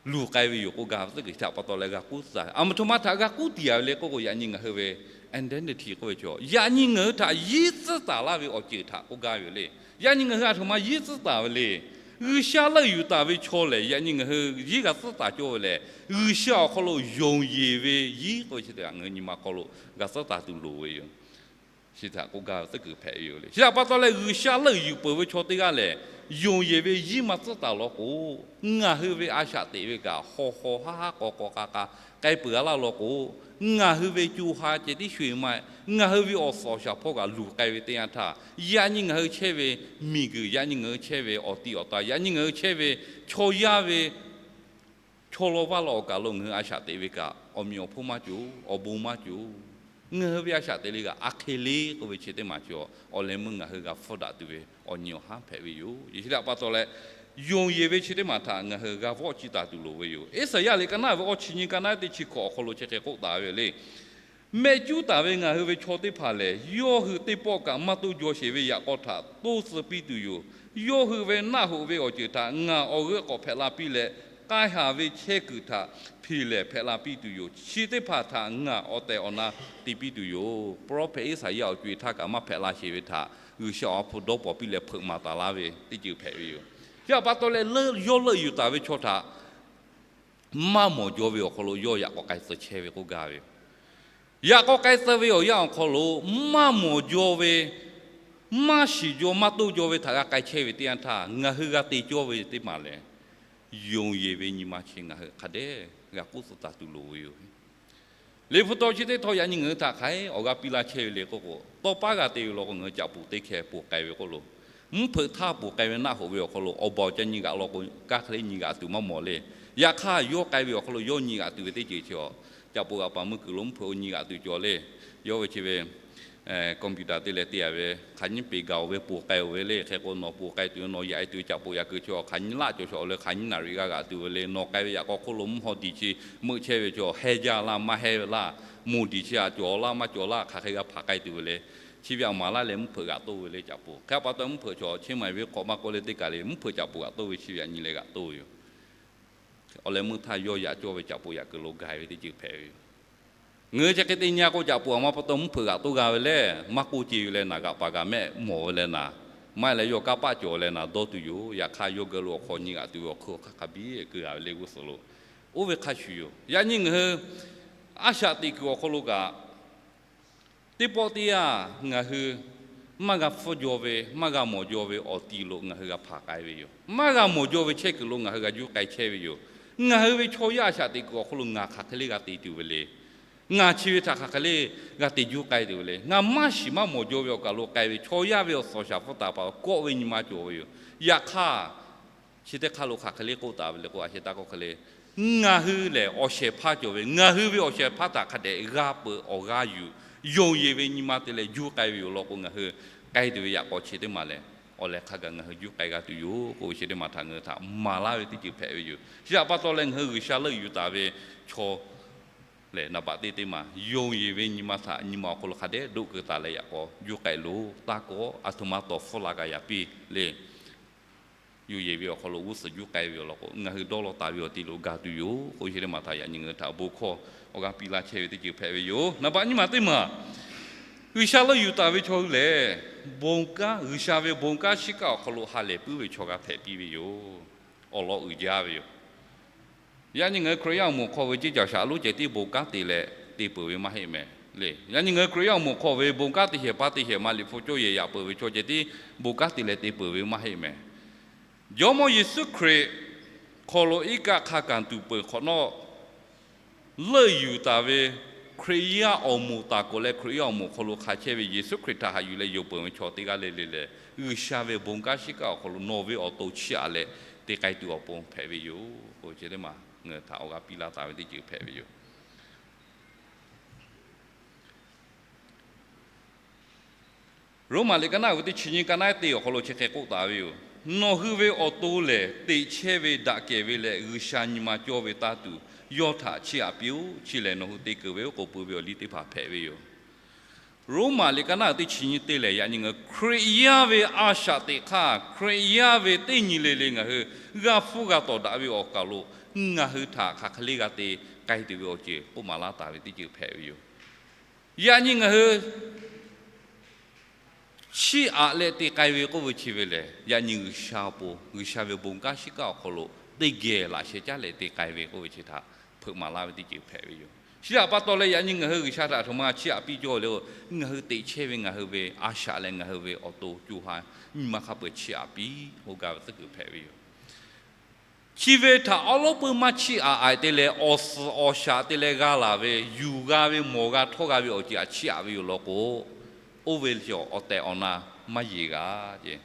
Luˬ k'ai ve yoˬ k'oˆ gaˇ ve tcuhˉ kuiˬ chi htaꞈ pa taw leh g'a k'uˉ tcuhˉ-a. A ma htoꞈ ma htaꞈ g'a k'uˉ tiˍ-a ve le k'oˆ k'o, yaꞈ nyi ngaˬ hui ve identity k'oˆ ve chaw, yaꞈ nyi ngaˬ hui htaꞈ yiˇ tcuhˉ taˍ laˇ ve awˬ ceuˬ htaꞈ k'oˆ gaˇ ve yoˬ le. Yaꞈ nyi ngaˬ hui a htoꞈ ma yiˇ tcuhˉ taˍ ve le. G'uiˬsha leuˆ yuˬ taˍ ve chaw lehˬ, yaꞈ nyi ngaˬ hui yiˇ g'a tcuhˉ taˍ cawˇ ve lehˬ, G'uiˬsha awˬ hk'aw lo yonˍ yeˬ ve yiˇ k'oˆ ve chi htaꞈ ngaˬ hui nyi ma hk'aw lo g'a tcuhˉ taˍ tuˬ loˍ ve yoˬ. Chi htaꞈ k'oˆ gaˇ ve tcuhˉ kuiˬ hpehꞈ ve yoˬ le. Chi htaꞈ pa taw leh G'uiˬsha leuˆ yuˬ peuˬ ve chaw teˇ g'aˇ lehˬ, Yonˍ yeˬ ve yiˇ maˇ tcuhˉ taˍ law k'o, ngaˬ hui ve a shaꞈ teꞈ ve kaꞈ haw haw haˉ haˉ k'aw k'aw k'a k'a k'ai peuˬ a laˇ law k'o, ngaˬ hui ve co ha ceh tiˉ sho-eˬ ma-e, ngaˬ hui ve awˬ suhˍ awˬ shaˍ hpawˇ kaꞈ luˬ k'ai ve teˇ yanˇ htaˇ, yaꞈ nyi ngaˬ hui chehˇ ve miˬguiˬ, yaꞈ nyi ngaˬ hui chehˇ ve awˬ ti awˬ ta, yaꞈ nyi ngaˬ hui chehˇ ve chaw yaˇ ve chaw law vaˇ law awˬ kaˬ lo ngaˬ hui a shaꞈ teꞈ ve kaꞈ, awˬ meꞈ awˬ hponˇ maˇ cawˬ, awˬ bon maˇ cawˬ. Ngaˬ hui ve a shaꞈ teꞈ le kaꞈ a hk'e le k'oˆ ve chi teˇ maˬ cawˬ, awˬ leh meuˇ ngaˬ hui g'a hpfuhˇ daꞈ tuˬ ve awˬ nyi awˬ haˉ hpehꞈ ve yoˬ. Yeˍsuˆ Hkriꞈ pa taw leh, yonˍ yeˬ ve chi teˇ maˬ htaꞈ ngaˬ hui g'a vawˆ ciˇ taˍ tuˬ loˍ ve yoˬ. Iˉsaˍyaˆ liꞈ ka naˉ ve awˇ chi nyi ka naˉ teˇ chi hkawꞈ awˬ hk'aw lo chi hk'e k'oˆ taˍ ve le. Mehˆ cuˉ taˍ ve ngaˬ hui ve chaw teˇ hpaˍ lehˬ, yawˇ hui teˇ pawˆ kaꞈ maˇ toˇ jaw sheˍ ve yaꞈ k'aw htaꞈ toˇ tcuh piˇ tuˬ yoˬ. Yawˇ hui ve naˆ hoꞈ ve awˬ ceuˬ htaꞈ ngaˬ awˬ g'euˆ k'awꞈ hpehꞈ la piˇ leh, k'ai haˍ ve chehˇ kuiˬ htaꞈ hpeꞈ lehˍ hpehꞈ la piˇ tuˬ yoˬ. Chi teˇ hpaˍ htaꞈ ngaˬ awˬ tehˬ awˬ na te piˇ tuˬ yoˬ. Prophet Iˉsaˍyaˆ awˬ co-e htaˇ kaꞈ maˇ hpehꞈ la sheˍ ve htaꞈ G'uiˬsha awˬ ha hpu dawˇ pawnˍ piˇ leh hpeuꞈ maˍ taˍ laˇ ve teˇ ceuˬ hpehꞈ ve yoˬ. Chi htaꞈ pa taw leh, yawˇ leuˆ yuˬ taˍ ve chaw htaꞈ maˇ mawˬ jaw ve awˬ hk'aw lo yawˇ yaꞈ k'aw k'ai tcuh chehˇ ve k'oˆ gaˇ ve yoˬ. Yaꞈ k'aw k'ai tcuh ve awˬ yanˇ awˬ hk'aw lo maˇ mawˬ jaw ve, maˇ shiˍ jaw maˇ toˇ jaw ve htaꞈ g'a k'ai chehˇ ve teˇ yanˇ htaˇ, ngaˬ hui g'a te cawˇ ve teˇ maˬ lehˬ, yonˍ yeˬ ve nyi ma chi ngaˬ hui hk'a dehꞈ g'a k'oˆ tcuh taˍ tuˬ loˍ ve yoˬ. Liꞈ hpu taw chi teˇ htawˇ yaꞈ nyi ngaˬ hui htaꞈ hk'aˬ hk'e awˬ g'aˇ piˇ laˇ chehˇ ve le k'oˆ k'o, tawˇ paˉ g'a te ve law k'o, ngaˬ hui caꞈ puˍ teˇ hkeh ponˬ k'ai ve k'oˆ lo, mvuhˇ hpeuꞈ htaˇ ponˬ k'ai ve naˆ hoꞈ ve awˬ hk'aw lo awˬ baˬ awˬ ca nyi g'aꞈ law k'o, kanˉ hk'e le nyi g'aꞈ tuˬ maˇ mawˬ le. Yaꞈ hk'aˇ, yawˇ k'ai ve awˬ hk'aw lo yawˇ nyi g'aꞈ tuˬ ve teˇ ceuˬ chi a, caꞈ puˍ g'aꞈ paˍ meuˇ kuiˬ lo mvuhˇ hpeuꞈ o nyi g'aꞈ tuˬ cawˬ le. Yawˇ ve chi ve computer te leh te-a ve hk'aˬ nyiˇ peˍ gaˬ-oˬ ve ponˬ k'ai-oˬ ve le. Hk'e k'o, nawˬ ponˬ k'ai tuˬ ve, nawˬ yaꞈ-e tuˬ ve caꞈ puˍ yaꞈ kuiˬ chi a hk'aˬ nyiˇ laˇ cawˬ shawˍ le, hk'aˬ nyiˇ naˍ riˍ g'a g'aꞈ tuˬ ve le. Nawˬ k'ai ve yaꞈ k'aw hk'oˆ lo mvuhˇ haw diˬ chi meuˆ chehˇ ve chi a heh jaˇ laˇ maˇ heh ve laˇ, moˬ diˬ chi a cawˬ laˇ maˇ cawˬ laˇ hk'aˬ hk'e g'a hpaˍ k'ai tuˬ ve le. Chi ve a maˍ laˇ leh mvuhˇ hpeuꞈ g'aꞈ toˇ ve le caꞈ puˍ. Hk'e pa taw mvuhˇ hpeuꞈ chaw chi maˬ ve hk'awꞈ maˇ k'oˆ le teˇ kaˬ le mvuhˇ hpeuꞈ caꞈ puˍ g'aꞈ toˇ ve chi ve yaꞈ nyi leh g'aꞈ toˇ ve yoˬ. Awˬ leh meuˇ htaˇ yawˇ yaꞈ cawˇ ve caꞈ puˍ yaꞈ kuiˬ lo gaˬ ve teˇ ceuˬ hpehꞈ ve yoˬ. Ngaˬ hui chi hk'e te nyi a k'o, caꞈ puˍ a maˇ pa taw mvuhˇ hpeuꞈ g'aꞈ toˇ g'a ve lehˬ, maˇ k'oˆ ce ve leh naˍ, g'aꞈ paˍ g'aꞈ mehˆ mawˬ ve leh naˍ, maˇ heˆ leh yawˇ kanˇ paˆ cawˬ leh naˍ dawˇ tuˬ yoˬ. Yaꞈ hk'aˇ, yawˇ geh lo awˬ hk'aw nyi g'aꞈ tuˬ ve awˬ hkui awˬ hk'aˇ hk'a biˇ keu-a ve le g'uˇ suhˍ lo. Oˇ ve hk'a shuˍ yoˬ. Yaꞈ nyi ngaˬ hui a shaꞈ teꞈ kuiˬ awˬ hk'aw lo kaꞈ, teˇ pawˆ teˇ yanˇ ngaˬ hui maˇ g'a hpfuhˇ jaw ve, maˇ g'a mawˬ jaw ve awˬ ti lo ngaˬ hui g'a hpaˍ k'ai ve yoˬ. Maˇ g'a mawˬ jaw ve chehˇ kuiˬ lo ngaˬ hui g'a juˇ k'ai chehˇ ve yoˬ. Ngaˬ hui ve chaw yaˇ a shaꞈ teꞈ kuiˬ awˬ hk'aw lo ngaˬ hk'aˬ hk'e le g'a te tuˬ ve le. Ngaˬ chi ve htaꞈ hk'aˬ hk'e le g'a te juˇ k'ai tuˬ ve le. Ngaˬ maˇ shiˍ maˇ mawˬ jaw ve awˬ kaˬ lo k'ai ve chaw yaˇ ve awˬ suhˍ awˬ shaˍ hpfuhˇ taˍ pa kawˆ ve nyi ma cawˬ ve yoˬ. Yaꞈ hk'aˇ, chi teˇ hk'aˇ lo hk'aˬ hk'e le k'oˆ taˍ ve le k'o, a sheh taˇ k'awꞈ hk'e le, ngaˬ hui lehˬ awˬ shehˍ hpaˇ cawˬ ve, ngaˬ hui ve awˬ shehˍ hpaˇ htaꞈ hk'a dehꞈ g'a peuˬ awˬ g'aˇ yuˬ, yonˍ yeˬ ve nyi ma te leh juˇ k'ai ve yoˬ law k'o, ngaˬ hui k'ai tuˬ ve yaꞈ k'aw chi teˇ maˬ lehˬ, awˬ lehˬ hk'a gaˬ ngaˬ hui juˇ k'ai g'a tuˬ yoˬ k'oˆ ve chi teˇ maˬ htaꞈ ngaˬ hui htaꞈ maˍ laˇ ve teˇ ceuˬ hpehꞈ ve yoˬ. Chi htaꞈ pa taw leh ngaˬ hui G'uiˬsha leuˆ yuˬ taˍ ve chaw lehˬ, naˍ baꞈ teˇ teˇ maˬ yonˍ yeˬ ve nyi ma htaꞈ nyi ma awˬ hk'aw lo hk'a dehꞈ doˆ keu taˍ leh yaꞈ k'aw juˇ k'ai loˬ. Taˇ kawˆ, aˬ htoꞈ ma tawˍ hpfuhˇ la g'a yaꞈ piˇ le. Yonˍ yeˬ ve awˬ hk'aw lo g'uˇ suhˍ juˇ k'ai ve yoˬ law k'o, ngaˬ hui dawˇ law taˍ ve awˬ ti lo ga tuˬ yoˬ k'oˆ ve chi teˇ maˬ htaꞈ yaꞈ nyi ngaˬ hui htaꞈ bon hkawˇ awˬ g'aˇ piˇ laˇ chehˇ ve teˇ ceuˬ hpehꞈ ve yoˬ. Naˍ baꞈ nyiˇ maˬ teˇ maˬ, G'uiˬsha leuˆ yuˬ taˍ ve chaw hui lehˬ, bon kanˉ, G'uiˬsha ve bon kanˉ shiˉ kaˆ awˬ hk'aw lo ha lehˬ puiˉ ve chaw g'a hpehꞈ piˇ ve yoˬ. Awˬ lawn uiˍ jaˇ ve yoˬ. Yaꞈ nyi ngaˬ hui Hkriꞈ yaˇ awˬ moˍ hk'aw ve ceˇ caˬ shaꞈ lonˉ ceh tiˉ bon kanˉ te leh te peuˬ ve maˇ heˆ mehˍ le. Yaꞈ nyi ngaˬ hui Hkriꞈ yaˇ awˬ moˍ hk'aw ve bon kanˉ te shehˍ hpaˇ te shehˍ ma liꞈ hpu cawˇ yehˬ yaꞈ peuˬ ve chaw ceh tiˉ bon kanˉ te leh te peuˬ ve maˇ heˆ mehˍ. Jawˇmawˇ Yeˍsuˆ Hkriꞈ hk'aw lo iˉ kaˆ hk'a gaˬ tuˬ peuˬ hk'awꞈ nawˉ, leuˆ yuˬ taˍ ve Hkriꞈ yaˇ awˬ moˍ taˍ k'oꞈ leh Hkriꞈ yaˇ awˬ moˍ hk'aw lo hk'a chehˇ ve Yeˍsuˆ Hkriꞈ htaꞈ haꞈ yuˬ leh yonˍ peuˬ ve chaw teˇ g'aˇ le le lehˬ, G'uiˬsha ve bon kanˉ shiˉ kaˆ awˬ hk'aw lo nawˬ ve awˬ to chiˇ aꞈ leh te k'ai tuˬ awˬ pon hpehꞈ ve yoˬ k'oˆ ve chi teˇ maˬ ngaˬ hui htaꞈ awˬ g'aˇ piˇ laˇ taˍ ve teˇ ceuˬ hpehꞈ ve yoˬ. Roˉmaꞈ liꞈ ka naˉ uiˍ ve teˇ chi nyi ka naˉ te awˬ hk'aw lo chi hk'e k'oˆ taˍ ve yoˬ. Nawˬ hui ve awˬ to lehˬ, teꞈ chehˇ ve daꞈ kehˬ ve leh G'uiˬsha nyi ma cawˇ ve taˇ tuˬ, yawˇ htaꞈ chiˇ aꞈ piˇ-oˆ. Chi lehˬ, nawˬ hui te keunˍ ve oˉ k'oˍ pui ve awˬ liˇ teˇ hpaˍ hpehꞈ ve yoˬ. Roˉmaꞈ liꞈ ka naˉ uiˍ teˇ chi nyi te lehˬ, yaꞈ nyi ngaˬ hui Hkriꞈ yaˇ ve a shaꞈ teꞈ hk'aˇ, Hkriꞈ yaˇ ve teˇ nyi le le ngaˬ hui g'a hpfuhˇ g'a tawˍ daꞈ ve awˬ kaˬ lo ngaˬ hui htaꞈ hk'aˬ hk'e le g'a te k'ai tuˬ ve awˬ ceuˬ k'oˆ maˍ laˇ taˍ ve teˇ ceuˬ hpehꞈ ve yoˬ. Yaꞈ nyi ngaˬ hui chiˇ aꞈ leh te k'ai ve k'oˆ ve chi ve lehˬ, yaꞈ nyi G'uiˬsha awˬ pon, G'uiˬsha ve bon kanˉ shiˉ kaˆ awˬ hk'aw lo teˇ geh laꞈ sheh caˉ leh te k'ai ve k'oˆ ve chi htaꞈ hpeuꞈ maˍ laˇ ve teˇ ceuˬ hpehꞈ ve yoˬ. Chi htaꞈ pa taw leh yaꞈ nyi ngaˬ hui G'uiˬsha htaꞈ aˬ htoꞈ ma chiˇ aꞈ piˇ cawˇ ve le, ngaˬ hui teꞈ chehˇ ve ngaˬ hui ve a shaꞈ leh ngaˬ hui ve awˬ to co ha nyi ma hk'a peu-eˬ chiˇ aꞈ piˇ k'oˆ gaˇ ve tcuhˉ kuiˬ hpehꞈ ve yoˬ. Chi ve htaꞈ awˉ lawˉ peuˇ maˇ chiˇ aꞈ aꞈ te leh awˬ suhˍ awˬ shaˍ te leh g'a laˬ ve yuˬ g'a ve mawˬ g'a htawˇ g'a ve awˬ ceuˬ htaꞈ chiˇ aꞈ ve yoˬ law k'o, oˇ ve awˬ tehˬ awˬ na maˇ yeˬ g'a ce.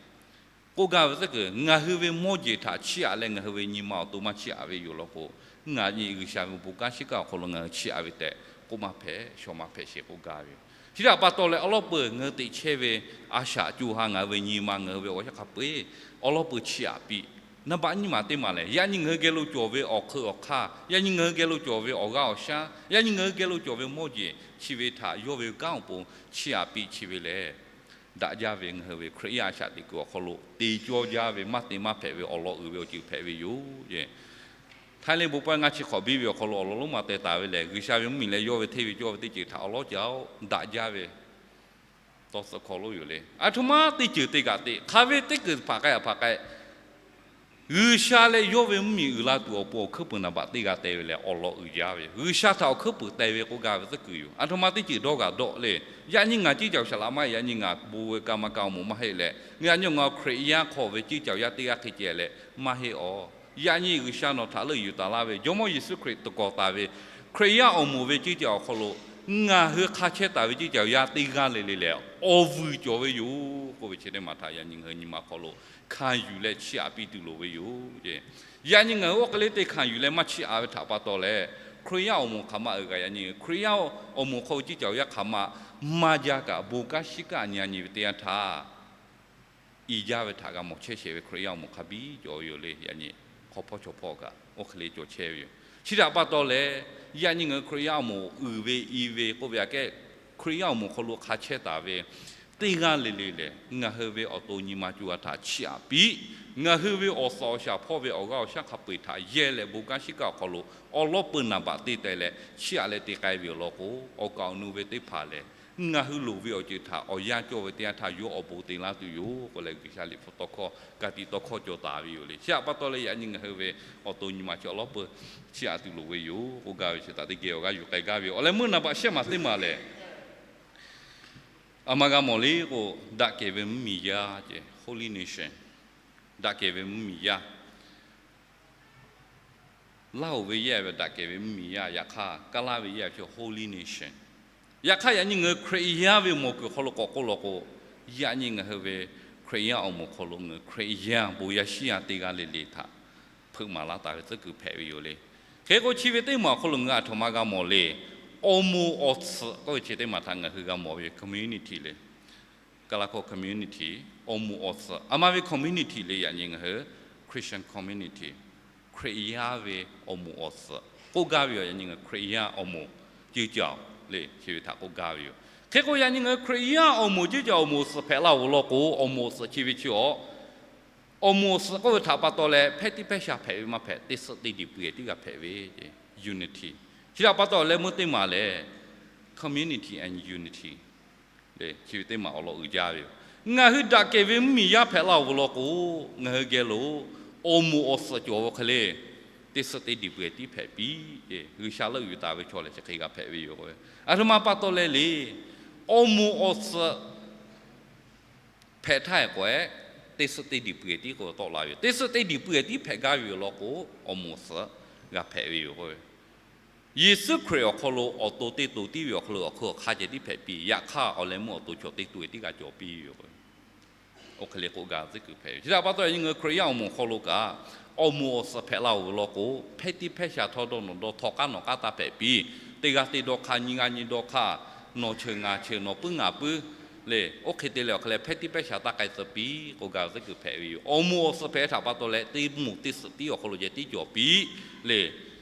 K'oˆ gaˇ ve tcuhˉ kuiˬ, ngaˬ hui ve mawˇ jeˬ htaꞈ chiˇ aꞈ leh ngaˬ hui ve nyi ma awˬ to maˇ chiˇ aꞈ ve yoˬ law k'o, ngaˬ nyi G'uiˬsha ve bon kanˉ shiˉ kaˆ awˬ hk'aw lo ngaˬ hui chiˇ aꞈ ve tehꞈ k'oˆ maˇ hpehꞈ, shawˍ maˇ hpehꞈ sheˍ k'oˆ gaˇ ve yoˬ. Chi htaꞈ pa taw leh awˉ lawˉ peuˬ ngaˬ hui teꞈ chehˇ ve a shaꞈ co ha ngaˬ hui ve nyi ma ngaˬ hui ve awˬ yanˇ hk'a peu-eˬ awˉ lawˉ peuˬ chiˇ aꞈ piˇ. Naˍ baꞈ nyiˇ maˬ teˇ maˬ lehˬ, yaꞈ nyi ngaˬ hui geh lo cawˬ ve awˬ hk'eun awˬ hk'aˇ, yaꞈ nyi ngaˬ hui geh lo cawˬ ve awˬ g'aˇ awˬ shaˉ, yaꞈ nyi ngaˬ hui geh lo cawˬ ve mawˇ jeˬ chi ve htaꞈ yawˇ ve kanˉ awˬ pon chiˇ aꞈ piˇ. Chi ve lehˬ, daꞈ jaˇ ve ngaˬ hui ve Hkriꞈ yaˇ a shaꞈ teꞈ kuiˬ awˬ hk'aw lo te cawˇ jaˇ ve maˇ te maˇ hpehꞈ ve awˬ lawn uiˍ ve awˬ ceuˬ hpehꞈ ve yoˬ. Htaiˇ leh bon pawehˇ ngaˇ chi hk'awꞈ biˇ ve awˬ hk'aw lo awˬ lawn lonˉ ma teh taˍ ve lehˬ, G'uiˬsha ve mvuhˇmiˬ leh yawˇ ve hteˇ ve cawˇ ve teˇ ceuˬ htaꞈ awˬ lawˉ ca oˉ daꞈ jaˇ ve tawˇ suhˍ hk'aw lo yoˬ le. Aˬ htoꞈ ma teˇ ceuˬ te kaꞈ te, hk'aˬ ve teˇ kuiˬ hpaˍ k'ai a hpaˍ k'ai, G'uiˬsha leh yawˇ ve mvuhˇmiˬ uiˍ la tuˬ awˬ pon awˬ hkuiˉ puiˍ naˍ baꞈ teˇ g'a te ve lehˬ, awˬ lawn uiˍ jaˇ ve yoˬ. G'uiˬsha htaꞈ awˬ hkuiˉ puiˍ te ve k'oˆ gaˇ ve tcuhˉ kuiˬ yoˬ. Aˬ htoꞈ ma teˇ ceuˬ dawˇ g'a dawˆ le. Yaꞈ nyi ngaˬ ceˇ caoˬ shaˍ laꞈ maˇ heˆ, yaꞈ nyi ngaˬ bon ve ka ma ka awˬ moˍ maˇ heˆ leh, yaꞈ nyi ngaˬ Hkriꞈ yaˇ hk'aw ve ceˇ caoˬ yaˇ teˇ g'aˇ hk'e ceh leh maˇ heˆ awˬ. Yaꞈ nyi G'uiˬsha nawˬ htaꞈ leuˆ yuˬ taˍ laˇ ve Jawˇmawˇ Yeˍsuˆ Hkriꞈ tuˬ kawˍ taˍ ve Hkriꞈ yaˇ awˬ moˍ ve ceˇ caoˬ awˬ hk'aw lo ngaˬ hui hk'a chehˇ taˍ ve ceˇ caoˬ yaˇ teˇ g'aˇ le le lehˬ, awˬ vuiˬ cawˬ ve yoˬ k'oˆ ve chi teˇ maˬ htaꞈ yaꞈ nyi ngaˬ hui nyi ma hk'aw lo hkanˍ yuˬ leh chiˇ aꞈ piˇ tuˬ loˍ ve yoˬ. Yaꞈ nyi ngaˬ hui oˇ hk'e le te hkanˍ yuˬ leh maˇ chiˇ aꞈ ve htaꞈ pa taw leh, Hkriꞈ yaˇ awˬ moˍ hk'aˬ ma uiˍ kaꞈ yaꞈ nyi Hkriꞈ yaˇ awˬ moˍ hk'aw ve ceˇ caoˬ yaˇ hk'aˬ ma maˇ jaˇ kaꞈ, bon kanˉ shiˉ kaˆ nyi a nyi ve teˇ yanˇ htaˇ, i jaˇ ve htaꞈ g'a mawˬ chehˇ sheˍ ve Hkriꞈ yaˇ awˬ moˍ hk'a biˇ cawˬ ve yoˬ le. Yaꞈ nyi hk'aw hpawˇ chaw hpawˇ kaꞈ oˇ hk'e le cawˬ chehˇ ve yoˬ. Chi htaꞈ pa taw leh, yaꞈ nyi ngaˬ hui Hkriꞈ yaˇ awˬ moˍ uiˍ ve i ve k'oˆ ve aꞈ kehˉ, Hkriꞈ yaˇ awˬ moˍ hk'aw lo hk'a chehˇ taˍ ve teˇ g'aˇ le le lehˬ, ngaˬ hui ve awˬ to nyi ma co ha htaꞈ chiˇ aꞈ piˇ. Ngaˬ hui ve awˬ suhˍ awˬ shaˍ hpawˇ ve awˬ g'aˇ awˬ shaˉ hk'a peu-eˬ htaꞈ yehˇ leh bon kanˉ shiˉ kaˆ awˬ hk'aw lo awˬ lawˉ peuˬ naˍ baꞈ te teh leh chiˇ aꞈ leh te k'ai ve yoˬ law k'o, awˬ kaˍ awˬ nu ve teˇ hpaˍ lehˬ, ngaˬ hui loˍ ve awˬ ceuˬ htaꞈ awˬ yanˇ cawˇ ve teˇ yanˇ htaˇ yawˇ awˬ bon te laˇ tuˬ yoˬ k'oˆ leh, G'uiˬsha liꞈ hpu tawˇ hkawˇ ka tiꞈ tawˇ hkawˇ cawˬ taˍ ve yoˬ le. Chi htaꞈ pa taw leh yaꞈ nyi ngaˬ hui ve awˬ to nyi ma chi awˬ lawˉ peuˬ chiˇ aꞈ tuˬ loˍ ve yoˬ k'oˆ gaˇ ve chi htaꞈ teˇ geh awˬ g'aˇ yuˬ k'ai gaˇ ve yoˬ. Awˬ leh meuˇ naˍ baꞈ shehˆ maˬ teˇ maˬ lehˬ, aˬ ma g'a mawˬ le k'o, daꞈ kehˬ ve mvuhˇmiˬ yaˇ ce, holy nation. Daꞈ kehˬ ve mvuhˇmiˬ yaˇ. Laˇ hoˍ ve yehˇ ve daꞈ kehˬ ve mvuhˇmiˬ yaˇ, yaꞈ hk'aˇ Kaˇlaˇ ve yehˇ ve chi holy nation. Yaꞈ hk'aˇ yaꞈ nyi ngaˬ hui Hkriꞈ yaˇ ve mawˬ kuiˬ hk'aw lo k'awꞈ k'oˆ law k'o, yaꞈ nyi ngaˬ hui ve Hkriꞈ yaˇ awˬ moˍ hk'aw lo ngaˬ hui Hkriꞈ yaˇ bon yaˇ shiˉ yaˇ teˇ g'aˇ le le htaꞈ hpeuꞈ maˍ laˇ taˍ ve tcuhˉ kuiˬ hpehꞈ ve yoˬ le. Hk'e k'o, chi ve teˇ maˬ awˬ hk'aw lo ngaˬ hui aˬ htoꞈ ma g'a mawˬ le. Awˬ moˍ awˬ tsuhꞈ k'oˆ ve chi teˇ maˬ htaꞈ ngaˬ hui g'a mawˬ ve yoˬ, community le. Kaˇlaˇ hkawˇ community, awˬ moˍ awˬ tsuhꞈ. Aˬ ma ve community le yaꞈ nyi ngaˬ hui Christian community, Hkriꞈ yaˇ ve awˬ moˍ awˬ tsuhꞈ k'oˆ gaˇ ve yoˬ. Yaꞈ nyi ngaˬ hui Hkriꞈ yaˇ awˬ moˍ ceˇ caoˬ le chi ve htaꞈ k'oˆ gaˇ ve yoˬ. Hk'e k'o, yaꞈ nyi ngaˬ hui Hkriꞈ yaˇ awˬ moˍ ceˇ caoˬ awˬ moˍ awˬ tsuhꞈ hpehꞈ la-oˬ law k'o, awˬ moˍ awˬ tsuhꞈ chi ve chi awˬ awˬ moˍ awˬ tsuhꞈ k'oˆ ve htaꞈ pa taw leh, hpehˇ teˇ hpehˇ sha hpehꞈ ve maˇ hpehꞈ, teˇ suhˉ teˇ diˬ pui-eˬ tiˉ g'a hpehꞈ ve, unity. Chi htaꞈ pa taw leh meuˇ teˇ maˬ lehˬ, community and unity le chi ve teˇ maˬ awˬ lawn uiˍ jaˇ ve yoˬ. Ngaˬ hui daꞈ kehˬ ve mvuhˇmiˬ yaˇ hpehꞈ la-oˬ ve law k'o, ngaˬ hui geh lo awˬ moˍ awˬ tsuhꞈ cawˬ ve hk'e le, teˇ suhˉ teˇ diˬ pui-eˬ tiˉ hpehꞈ piˇ. G'uiˬsha leuˆ yuˬ taˍ ve chaw lehˬ chi hk'e g'a hpehꞈ ve yoˬ. Aˬ htoꞈ ma pa taw leh le, awˬ moˍ awˬ tsuhꞈ hpehꞈ htaˇ k'awehꞈ, teˇ suhˉ teˇ diˬ pui-eˬ tiˉ k'o tawˆ la ve yoˬ. Teˇ suhˉ teˇ diˬ pui-eˬ tiˉ hpehꞈ gaˇ ve yoˬ law k'o, awˬ moˍ awˬ tsuhꞈ g'a hpehꞈ ve yoˬ. Yeˍsuˆ Hkriꞈ awˬ hk'aw lo awˬ to teˇ to tiˉ ve awˬ hk'aw lo awˬ hk'aw hk'a ceh tiˉ hpehꞈ piˇ. Yaꞈ hk'aˇ, awˬ leh meuˇ awˬ to chaw teˇ to-eˬ tiˉ g'a cawˬ piˇ ve yoˬ. Oˇ hk'e le k'oˆ gaˇ ve tcuhˉ kuiˬ hpehꞈ ve. Chi htaꞈ pa taw yaꞈ nyi ngaˬ hui Hkriꞈ yaˇ awˬ moˍ hk'aw lo kaꞈ, awˬ moˍ awˬ tsuhꞈ hpehꞈ la-oˬ ve law k'o, hpehˇ tiˉ hpehˇ sha htawˇ dawˇ nawˬ dawˇ htawˇ k'aˉ nawˬ k'aˉ taˇ hpehꞈ piˇ. Teˇ g'aˇ teˇ dawˇ hk'aˇ, nyiˇ g'aˇ nyiˇ dawˇ hk'aˇ, nawˬ cheuˬ ngaˬ cheuˬ nawˬ puiˉ ngaˬ puiˉ le. Oˇ hk'e te leh awˬ hk'e leh hpehˇ tiˉ hpehˇ sha taˇ k'ai tcuh piˇ k'oˆ gaˇ ve tcuhˉ kuiˬ hpehꞈ ve yoˬ. Awˬ moˍ awˬ tsuhꞈ hpehꞈ ve htaꞈ pa taw leh, teˇ moˍ teˇ suhˍ tiˉ awˬ hk'aw lo ceh tiˉ cawˬ piˇ le.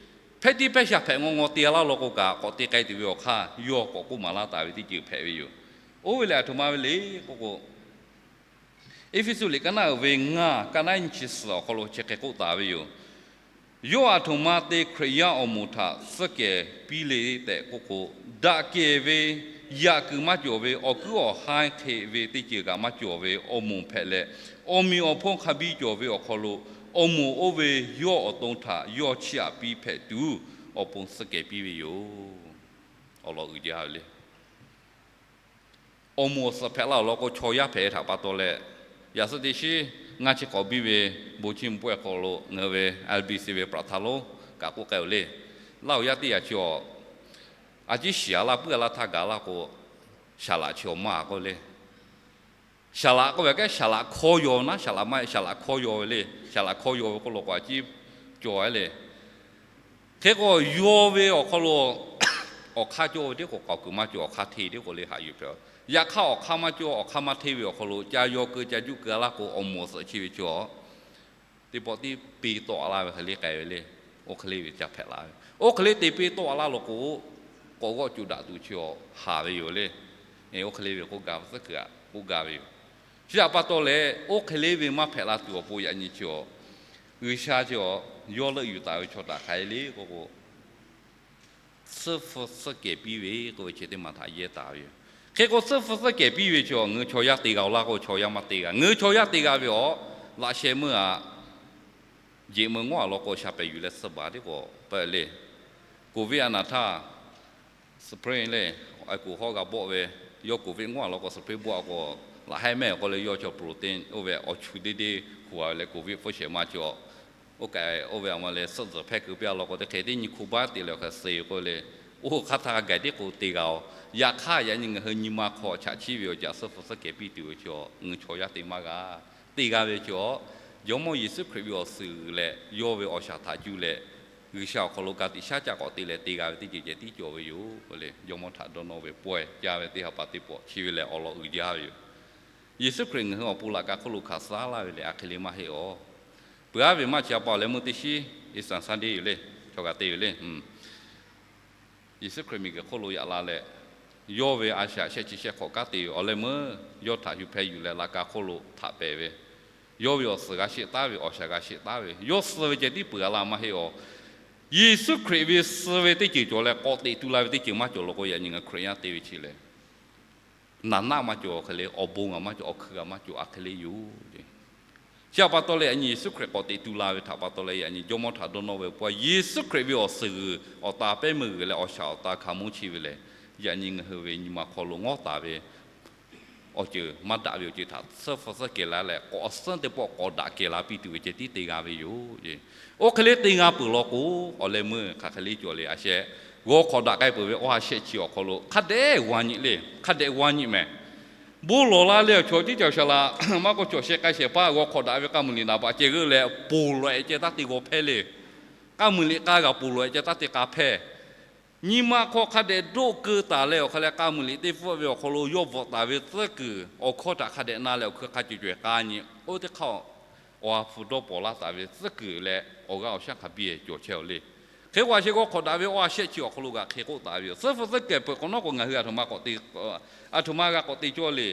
Hpehˇ tiˉ hpehˇ sha hpehꞈ ngaw ngaw te laˇ law k'o kaꞈ, k'awꞈ te k'ai tuˬ ve awˬ hk'aˇ yawˇ k'awꞈ k'oˆ maˍ laˇ taˍ ve teˇ ceuˬ hpehꞈ ve yoˬ. Oˇ ve lehˬ aˬ htoꞈ ma ve le k'oˆ k'o, Eˇfeˇsuꞈ liꞈ ka naˆ uiˍ ve ngaˇ, ka naˆ nyiˇ chi suhˍ awˬ hk'aw lo chi hk'e k'oˆ taˍ ve yoˬ. Yawˇ aˬ htoꞈ ma te Hkriꞈ yaˇ awˬ moˍ htaꞈ suhˆ kehˬ piˇ le tehꞈ k'oˆ k'o, daꞈ kehˬ ve, yaꞈ kuiˬ maˇ cawˬ ve, awˬ kuiˉ awˬ haiˇ hk'e ve teˇ ceuˬ kaꞈ maˇ cawˬ ve awˬ moˍ hpehꞈ leh, awˬ meꞈ awˬ hponˇ hk'a biˇ cawˬ ve awˬ hk'aw lo, awˬ moˍ oˇ ve yawˇ awˬ to htaꞈ yawˇ chiˇ aꞈ piˇ hpehꞈ tuˬ awˬ pon suhˆ kehˬ piˇ ve yoˬ. awˬ lawn uiˍ jaˇ ve le. Awˬ moˍ awˬ suhˍ hpehꞈ la awˬ lawn k'o, chaw yaˇ hpehꞈ ve htaꞈ pa taw leh, yaꞈ suhˉ teˇ shiˉ ngaˇ chi k'awꞈ biˇ ve bon chiˇ mvuh pawehˇ hk'aw lo ngaˬ hui ve I B C ve ประธาน lonˉ kaꞈ k'oˆ k'ai-oˬ le. Laˇ awˬ yaˇ teˇ yaꞈ chi awˬ, a ciˉ shiˍ a laˇ puiˉ a laˇ htaˇ gaˬ laˇ k'o, saˍ laꞈ chi awˬ maˇ k'oˆ le. Saˍ laꞈ k'oˆ ve kehˉ, saˍ laꞈ hkawˇ yaw naˉ, saˍ laꞈ maˇ heˆ, saˍ laꞈ hkawˇ yaw ve le. Saˍ laꞈ hkawˇ yaw ve k'oˆ lo k'o, a ciˉ cawˬ le. Hk'e k'o, yaw ve awˬ hk'aw lo awˬ hk'aˇ cawˇ ve teˇ k'o k'aoˍ kuiˬ maˇ cawˬ, awˬ hk'aˇ hteˇ teˇ k'o le haꞈ yuˬ hpehꞈ. Yaꞈ hk'aˇ, awˬ hk'aˇ maˇ cawˇ, awˬ hk'aˇ maˇ hteˇ ve awˬ hk'aw lo ca yaw keu ca juˆ keu a laˇ k'o, awˬ moˍ awˬ suhˍ chi ve chi awˬ teˇ pawˆ tiˉ piˇ tawˆ a laˇ ve hk'e le k'ai ve le. Oˇ hk'e le ve ca hpehꞈ la ve, oˇ hk'e le te piˇ tawˆ a laˇ lo k'o, k'awꞈ g'awˆ cuˇ daꞈ tuˬ chi awˬ haˍ ve yoˬ le. Oˇ hk'e le ve k'oˆ gaˇ ve tcuhˉ kuiˬ aꞈ k'oˆ gaˇ ve yoˬ. Chi htaꞈ pa taw leh, oˇ hk'e le ve maˇ hpehꞈ la tuˬ awˬ pon yaꞈ nyi chi awˬ, G'uiˬsha chi awˬ yawˇ leuˆ yuˬ taˍ ve chaw htaꞈ hk'aˬ hk'e le k'oˆ k'o, tsuhˇ hpu tsuhˇ kehˬ piˇ ve k'oˆ ve chi teˇ maˬ htaꞈ yehˇ taˍ ve yoˬ. Hk'e k'o, tsuhˇ hpu tsuhˇ kehˬ piˇ ve chi awˬ, ngaˬ hui chaw yaˇ te g'a-oˬ laˇ k'o, chaw yaˇ maˇ te g'a. Ngaˬ hui chaw yaˇ te g'a ve awˬ, laꞈ sheh meuˇ aꞈ, jeꞈ meuˇ ngawˉ a law k'o, sha pehˍ yuˬ leh suh baˬ tiˉ k'awꞈ pehꞈ le. Covid a naˍ htaˇ, spray le, a kuˬ hawˉ g'a bawˆ ve, yawˇ covid ngawˉ a law k'o, spray bawˆ a k'o, laꞈ haiˉ mehˆ awˬ k'oˆ leh yawˇ chaw protein oˇ ve awˬ chu deˇ deˇ huˍ a ve leh, covid hpfuhˇ shehˍ ma chi awˬ, oˇ kaꞈ oˇ ve aꞈ ma leh suhˆ tzuhˬ hpehˇ keu piˇ a law k'o, teˇ hk'e teˇ nyi hkuˇ baˆ te leh awˬ hk'e suh k'oˆ le. Oˇ hk'aˇ htaˇ gaˬ tiˉ k'o te g'a-oˬ. Yaꞈ hk'aˇ, yaꞈ nyi ngaˬ hui nyi ma hk'aw chaꞈ chiˇ ve awˬ caꞈ tsuhˇ hpu tsuhˇ kehˬ piˇ tuˬ ve chi awˬ, ngaˬ hui chaw yaˇ te maˇ g'a. Te g'a ve chi awˬ, Jawˇmawˇ Yeˍsuˆ Hkriꞈ ve awˬ suhˍ g'uiˬ leh yawˇ ve awˬ shaˍ htaꞈ cuˇ leh, G'uiˬsha awˬ hk'aw lo ka tiꞈ shaˉ caˆ k'awꞈ te leh te g'a ve teˇ ceuˬ ceh tiˉ cawˬ ve yoˬ le. Jawˇmawˇ htaꞈ dawˇ nawˇ ve pawehˇ caˇ ve teˇ ha pa teˇ pawˆ chi ve lehˬ awˬ lawn uiˍ jaˇ ve yoˬ. Yeˍsuˆ Hkriꞈ ngaˬ hui awˬ pon laꞈ ka hk'oˆ lo hkanˍ suh laˇ ve lehˬ, a hk'e le maˇ heˆ awˬ. Peuˬ aˉ ve maˇ chi a pa awˬ leh meuˇ teˇ shiˉ, Easter Sunday yoˬ le, chaw g'a te ve le. Yeˍsuˆ Hkriꞈ miˬguiˬ hk'oˆ lo yaꞈ la leh, yawˇ ve a shaꞈ shehˆ chi shehˆ hk'awꞈ kanˉ te ve awˬ leh meuˇ, yawˇ htaꞈ hu hpeh yuˬ leh laꞈ ka hk'oˆ lo htaꞈ pehˍ ve, yawˇ ve awˬ suhˍ g'a sheˆ taˉ ve, awˬ shaˍ g'a sheˆ taˉ ve, yawˇ suh ve ceh tiˉ peuˬ a la maˇ heˆ awˬ. Yeˍsuˆ Hkriꞈ ve suh ve teˇ ceuˬ cawˬ leh k'awꞈ teꞈ tu la ve teˇ ceuˬ maˇ cawˬ law k'o, yaꞈ nyi ngaˬ hui Hkriꞈ yaˇ te ve chi lehˬ, naˍ naˆ maˇ cawˬ hk'e le, awˬ bon g'a maˇ cawˬ, awˬ hkui g'a maˇ cawˬ, a hk'e le yoˬ. Chi htaꞈ pa taw leh yaꞈ nyi Yeˍsuˆ Hkriꞈ k'awꞈ teꞈ tu la ve htaꞈ pa taw leh, yaꞈ nyi Jawˇmawˇ htaꞈ dawˇ nawˇ ve pa Yeˍsuˆ Hkriꞈ ve awˬ suhˍ g'uiˬ awˬ ta pehˉ meuˇ g'uiˬ leh awˬ shaˍ awˬ ta hkanˍ monˇ chi ve lehˬ, yaꞈ nyi ngaˬ hui ve nyi ma hk'aw lo ngawˉ taˍ ve awˬ ceuˬ maˇ daꞈ ve awˬ ceuˬ htaꞈ tsuhˇ hpu tsuhˇ kehˬ la leh, k'awꞈ awˬ suhˉ teˇ pawˆ k'awꞈ daꞈ kehˬ la piˇ tuˬ ve ceh tiˉ te g'a ve yoˬ. Oˇ hk'e le te g'a peuˬ law k'o, awˬ leh meuˇ hk'aˬ hk'e le cawˬ le. A sheh g'aw hk'awꞈ daꞈ k'ai peuˬ ve awˬ ha shehˆ chi awˬ hk'aw lo hk'a dehꞈ g'aw nyi le, hk'a dehꞈ g'aw nyi mehˍ. Bon lawˬ la leh awˬ chaw tiˉ caˬ shaˍ laꞈ maˇ k'oˆ, chaw sheh k'ai shehˍ hpaˇ g'aw hk'awꞈ daꞈ ve k'a muiˬ liꞈ naˍ baꞈ ceh g'euˆ leh, ponˬ lawꞈ-e ceh taˇ te g'aw hpehˇ le. K'a muiˬ liꞈ k'a g'a ponˬ lawꞈ-e ceh taˇ te k'a hpehˇ. Nyi ma hk'aw hk'a dehꞈ doˆ keu taˍ leh awˬ hk'a leh, k'a muiˬ liꞈ teˇ pfuhˆ ve awˬ hk'aw lo yawˇ bvuhꞈ taˍ ve tcuhˉ kuiˬ awˬ hkawˇ htaꞈ hk'a dehꞈ na leh awˬ hkui hk'a cawˬ cawehˬ k'a nyi. Oˇ teˇ hk'aˇ awˬ ha hpu dawˇ pawnˍ laˇ taˍ ve tcuhˉ kuiˬ leh awˬ g'aˇ awˬ shaˉ hk'a biˇ cawˬ chehˇ-oˬ le. Hk'e k'o, a sheh g'aw hk'awꞈ daꞈ ve awˬ ha shehˆ chi awˬ hk'aw lo g'a hk'e k'oˆ taˍ ve yoˬ. Tsuhˇ hpu tsuhˇ kehˬ peuˬ hk'awꞈ nawˉ k'o, ngaˬ hui a htoꞈ ma k'awꞈ te, a htoꞈ ma g'a k'awꞈ te cawˇ le.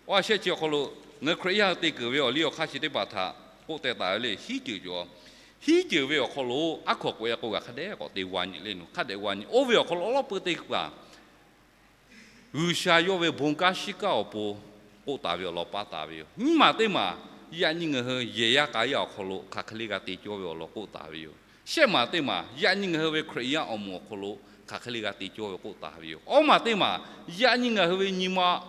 Awˬ ha shehˆ chi awˬ hk'aw lo ngaˬ hui Hkriꞈ yaˇ hui te keunˍ ve awˬ liˇ awˬ hk'aˇ chi teˇ hpaˍ htaꞈ k'oˆ teh taˍ ve le. Hiˉ ceuˬ cawˬ, hiˉ ceuˬ ve awˬ hk'aw lo aˉ hkawꞈ k'oꞈ-e k'o, g'a hk'a dehꞈ k'awꞈ te g'aw nyi le, nawˬ hk'a dehꞈ g'aw nyi. Oˇ ve awˬ hk'aw lo awˉ lawˉ peu teˇ hpaˍ G'uiˬsha yawˇ ve bon kanˉ shiˉ kanˉ awˬ pon k'oˆ taˍ ve awˬ lawn paˇ taˍ ve yoˬ. Nyiˇ maˬ teˇ maˬ yaꞈ nyi ngaˬ hui yehˬ yaˇ k'a yaˇ awˬ hk'aw lo hk'aˬ hk'e le g'a te cawˇ ve awˬ lawn k'oˆ taˍ ve yoˬ. Shehˆ maˬ teˇ maˬ yaꞈ nyi ngaˬ hui ve Hkriꞈ yaˇ awˬ moˍ awˬ hk'aw lo hk'aˬ hk'e le g'a te cawˇ ve k'oˆ taˍ ve yoˬ. Awˇ maˬ teˇ maˬ yaꞈ nyi ngaˬ hui ve nyi ma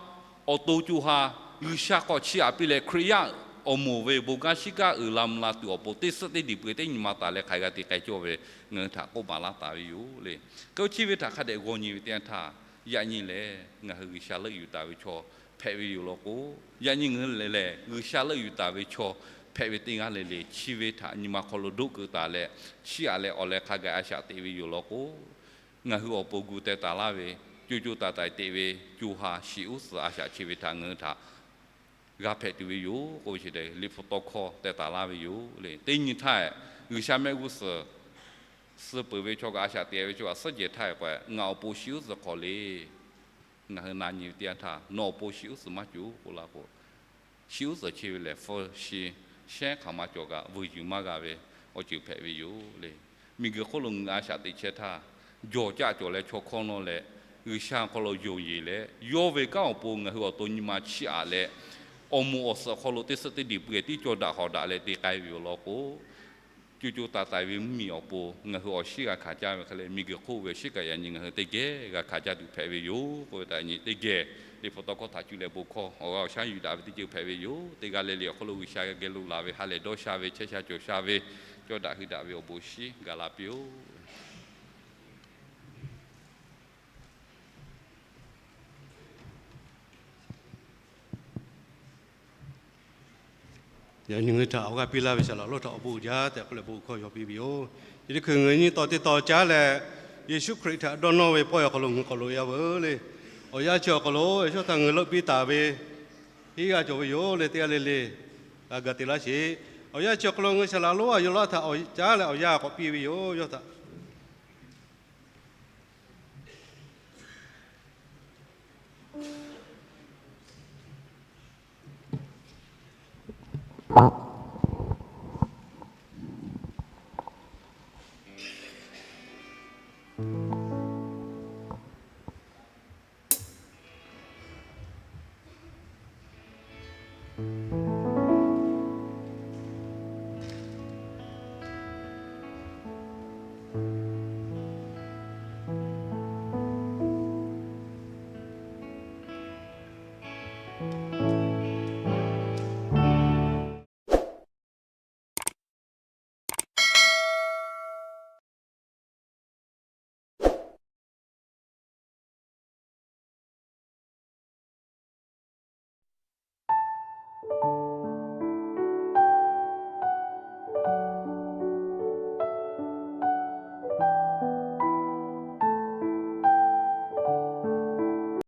awˬ to co ha G'uiˬsha k'awꞈ chiˇ aꞈ piˇ leh, Hkriꞈ yaˇ awˬ moˍ ve bon kanˉ shiˉ kanˉ uiˍ la mvuh la tuˬ awˬ pon teˇ suhˆ teˇ diˬ peuˬ teˇ nyi ma taˍ leh hk'aˬ hk'e g'a te k'ai cawˇ ve ngaˬ hui htaꞈ k'oˆ maˍ laˇ taˍ ve yoˬ le. Hk'e chi ve htaꞈ hk'a dehꞈ g'aw nyi ve teˇ yanˇ htaˇ, yaꞈ nyi lehˬ ngaˬ hui G'uiˬsha leuˆ yuˬ taˍ ve chaw hpehꞈ ve yoˬ law k'o, yaꞈ nyi ngaˬ hui lehˬ G'uiˬsha leuˆ yuˬ taˍ ve chaw hpehꞈ ve teˇ g'aˇ le le chi ve htaꞈ nyi ma hk'aw lo doˆ keu taˍ leh, chiˇ aꞈ leh awˬ leh hk'a gaˬ a shaꞈ teꞈ ve yoˬ law k'o, ngaˬ hui awˬ pon gu teh taˍ laˇ ve, co co taiˍ taiˍ teꞈ ve co ha shiˍ uˉ suhˍ a shaꞈ chi ve htaꞈ ngaˬ hui htaꞈ g'a hpehꞈ tuˬ ve yoˬ k'oˆ ve chi, Liꞈ hpu tawˇ hkawˇ teh taˍ laˇ ve yoˬ le. Teˇ nyi htaˇ, G'uiˬsha mehˆ g'uˇ suhˍ suh peuˬ ve chaw kaꞈ a shaꞈ teꞈ ve chaw kaꞈ suhˉ jehˬ htaˇ k'o, ngaˬ awˬ pon shiˍ uˉ suhˍ hk'awꞈ le. Ngaˬ hui na nyi ve teˇ yanˇ htaˇ, nawˬ awˬ pon shiˍ uˉ suhˍ maˇ cawˬ k'oˆ laˇ k'o, shiˍ uˉ suhˍ chi ve lehˬ hpu shi shehˉ hk'aˬ ma cawˬ kaꞈ vuiˬ yuˬ maˇ g'a ve awˬ ceuˬ hpehꞈ ve yoˬ le. Miˬguiˬ hk'oˆ lo ngaˬ hui a shaꞈ teꞈ chehˇ htaˇ, jawˬ caˆ cawˬ leh chaw hkawˇ nawˇ leh, G'uiˬsha hk'aw lo yonˍ yeˬ leh, yawˇ ve kanˉ awˬ pon ngaˬ hui awˬ to nyi ma chiˇ aꞈ leh, awˬ moˍ awˬ suhˍ hk'aw lo teˇ suhˆ teˇ diˬ peuˬ tiˉ cawˇ daꞈ hawˍ daꞈ leh te k'ai ve yoˬ law k'o, co co taiˍ taiˍ ve mvuhˇmiˬ awˬ pon ngaˬ hui awˬ shinˉ g'a hkanˍ caˇ ve hk'e leh, miˬguiˬ hk'oˆ ve awˬ shinˉ kaꞈ yaꞈ nyi ngaˬ hui teˇ geh g'a hkanˍ caˇ tuˬ hpehꞈ ve yoˬ k'oˆ ve htaꞈ nyi teˇ geh, Liꞈ hpu tawˇ hkawˇ htaꞈ cuˇ leh bon hkawˇ awˬ g'aˇ awˬ shaˉ yuˬ daꞈ ve teˇ ceuˬ hpehꞈ ve yoˬ. Teˇ g'aˇ le le awˬ hk'aw lo G'uiˬsha geh lo laˬ ve ha lehˬ dawˇ sha ve, chehˇ sha cawˬ sha ve, cawˇ daꞈ hui daꞈ ve awˬ bon shinˉ gaˬ la piˇ-oˆ. Yaꞈ nyi ngaˬ hui htaꞈ awˬ g'aˇ piˇ laˇ ve saˍ laꞈ lonˉ htaꞈ awˬ bon uiˍ jaˇ tehꞈ k'oˆ leh bon hkawˇ yaw piˇ ve yoˬ. Chi teˇ hkui ngaˬ hui nyi taw teˇ taw caˉ leh, Yeˍsuˆ Hkriꞈ htaꞈ dawˇ nawˇ ve pawehˇ awˬ hk'aw lo ngaˬ hui k'awꞈ loꞈ e-a veuˬ le. Awˬ yanˇ chi awˬ hk'aw lo Yeˍsuˆ htaꞈ ngaˬ hui leuˆ piˇ taˍ ve hiˉ g'aˇ cawˬ ve yoˬ le. Teˇ g'aˇ le le g'a ga te laˇ sheˍ. Awˬ yanˇ chi awˬ hk'aw lo ngaˬ hui saˍ laꞈ lonˉ a yaw laˇ htaꞈ awˬ caˉ leh awˬ yanˇ k'awꞈ piˇ ve yoˬ. Yawˇ htaꞈ